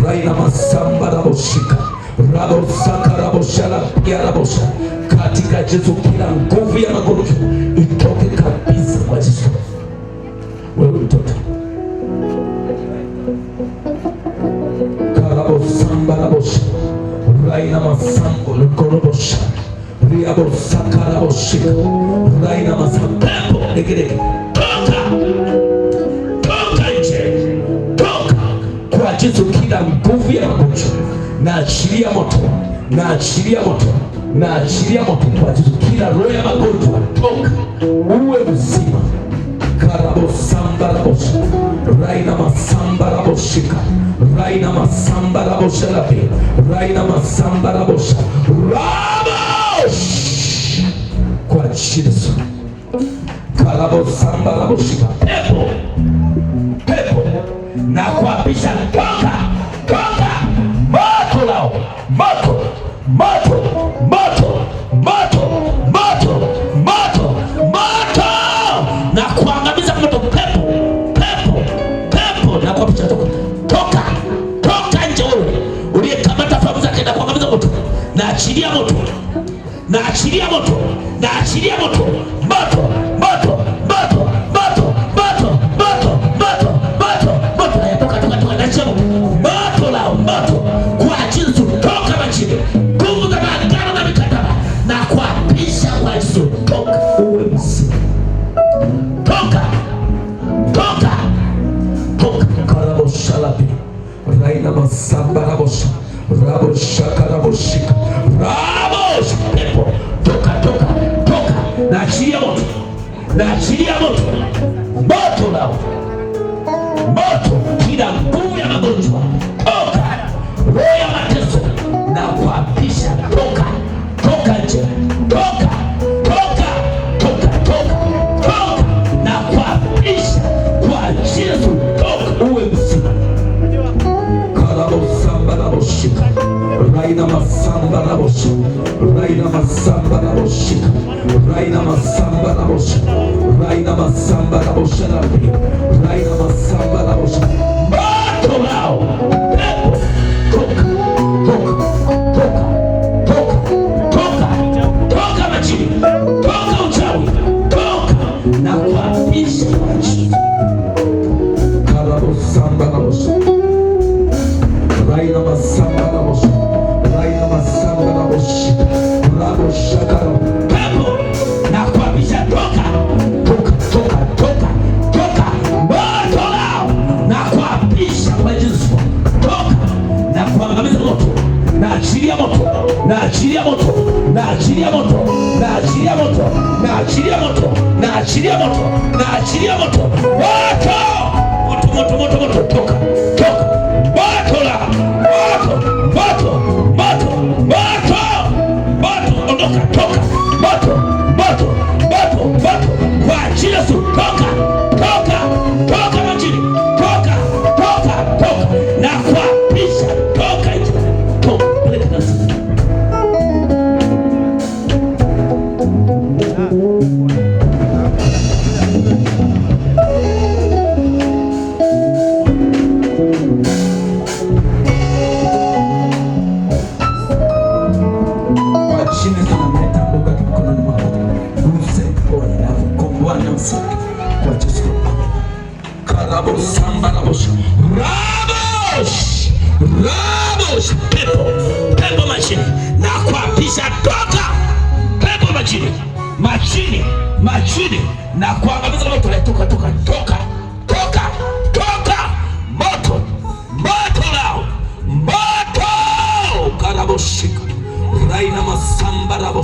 Raina masamba raboshika. Rabo saka rabosha la pia rabosha. Katika Yesu kila nguvu ya magonjwa itoke kabisa kwa Yesu. Wewe mtoto. Karabo samba rabosha. Raina masambo lukorobosha. Riabo saka raboshika. Raina masamba. Pepo legelege. Toka! Toka nje! Toka! Kwa Yesu kila nguvu ya magonjwa naachilia moto, naachilia moto, naachilia moto kwa Yesu kila roho ya magonjwa toka, uwe mzima. Karabo samba rabosha. Raina masamba raboshika. Raina masamba rabosha lapi. Raina masamba rabosha. Rabosh! Kwa Yesu. Karabo samba raboshika. Pepo! Pepo! Na kuapisha, toka! Toka! Moto lao! Moto! Moto! Moto! Moto! Moto! Moto! Moto! Na kuangamiza moto, pepo! Pepo! Pepo! Na kuapisha, toka! Toka! Toka nje wewe! Uliyekamata fahamu zake na kuangamiza moto. Na achilia moto. Na achilia moto. Na achilia moto. Moto! Moto! Moto! Moto! Moto! Moto! Moto! Moto! Moto! Haya, toka, toka, toka, naachia moto. Moto lao, moto. Kwa Yesu, toka majini. Nguvu za maagano na mikataba. Na kuapisha kwa Yesu, toka uwe mzima. Toka! Toka! Toka! Karabo shalabi. Raina masamba rabosha. Rabo shaka rabo shika. Rabo pepo. Toka, toka, toka. Naachilia moto. Naachilia moto. Moto lao. Moto kila nguvu ya magonjwa. Toka. Roho ya mateso na kuapisha, toka. Toka nje. Toka. Toka. Toka, toka. Toka na kuapisha kwa Yesu, toka uwe mzima. Karabo samba rabo shika. Raina masamba rabosha. Raina masamba raboshika. Raina masamba rabosha. Raina masamba rabosha rabi. Raina masamba rabosha. Moto lao. Pepo. Toka. Toka. Toka. Toka. Toka. Toka majini. Toka uchawi. Toka. Na kuapisha majini. Karabosamba rabosha. Raina masamba rabosha. Raina masamba rabosha. Rabosha karo. Pepo. Na kuapisha toka. Toka, toka, toka, toka. Moto lao. Na kuapisha kwa Yesu. Toka. Na kuangamiza moto. Na achilia moto. Na achilia moto. Na achilia moto. Na achilia moto. Na achilia moto. Na achilia moto. Na achilia moto. Moto! Moto, moto, moto, moto. Toka. Toka. Moto la. Moto. Moto. Moto. Moto. Moto. Ondoka. Toka. Moto. Moto. Moto. Moto. Kwa jina Yesu. Toka. Toka. Toka majini. Toka. Toka. Toka. Na kuapisha. Toka nje. Toka. Peleka nasi. Kwa jina tunamleta mboga mikononi mwako. Muse pone na kukomboa nafsi yake. Kwa Yesu amen. Karabo samba rabosh. Rabosh. Rabosh. Pepo. Pepo majini. Na kuapisha toka. Pepo majini. Majini. Majini. Na kuangamiza moto. Toka, toka, toka. Toka. Toka. Moto. Moto lao. Moto. Karaboshika. Raina masamba rabosh.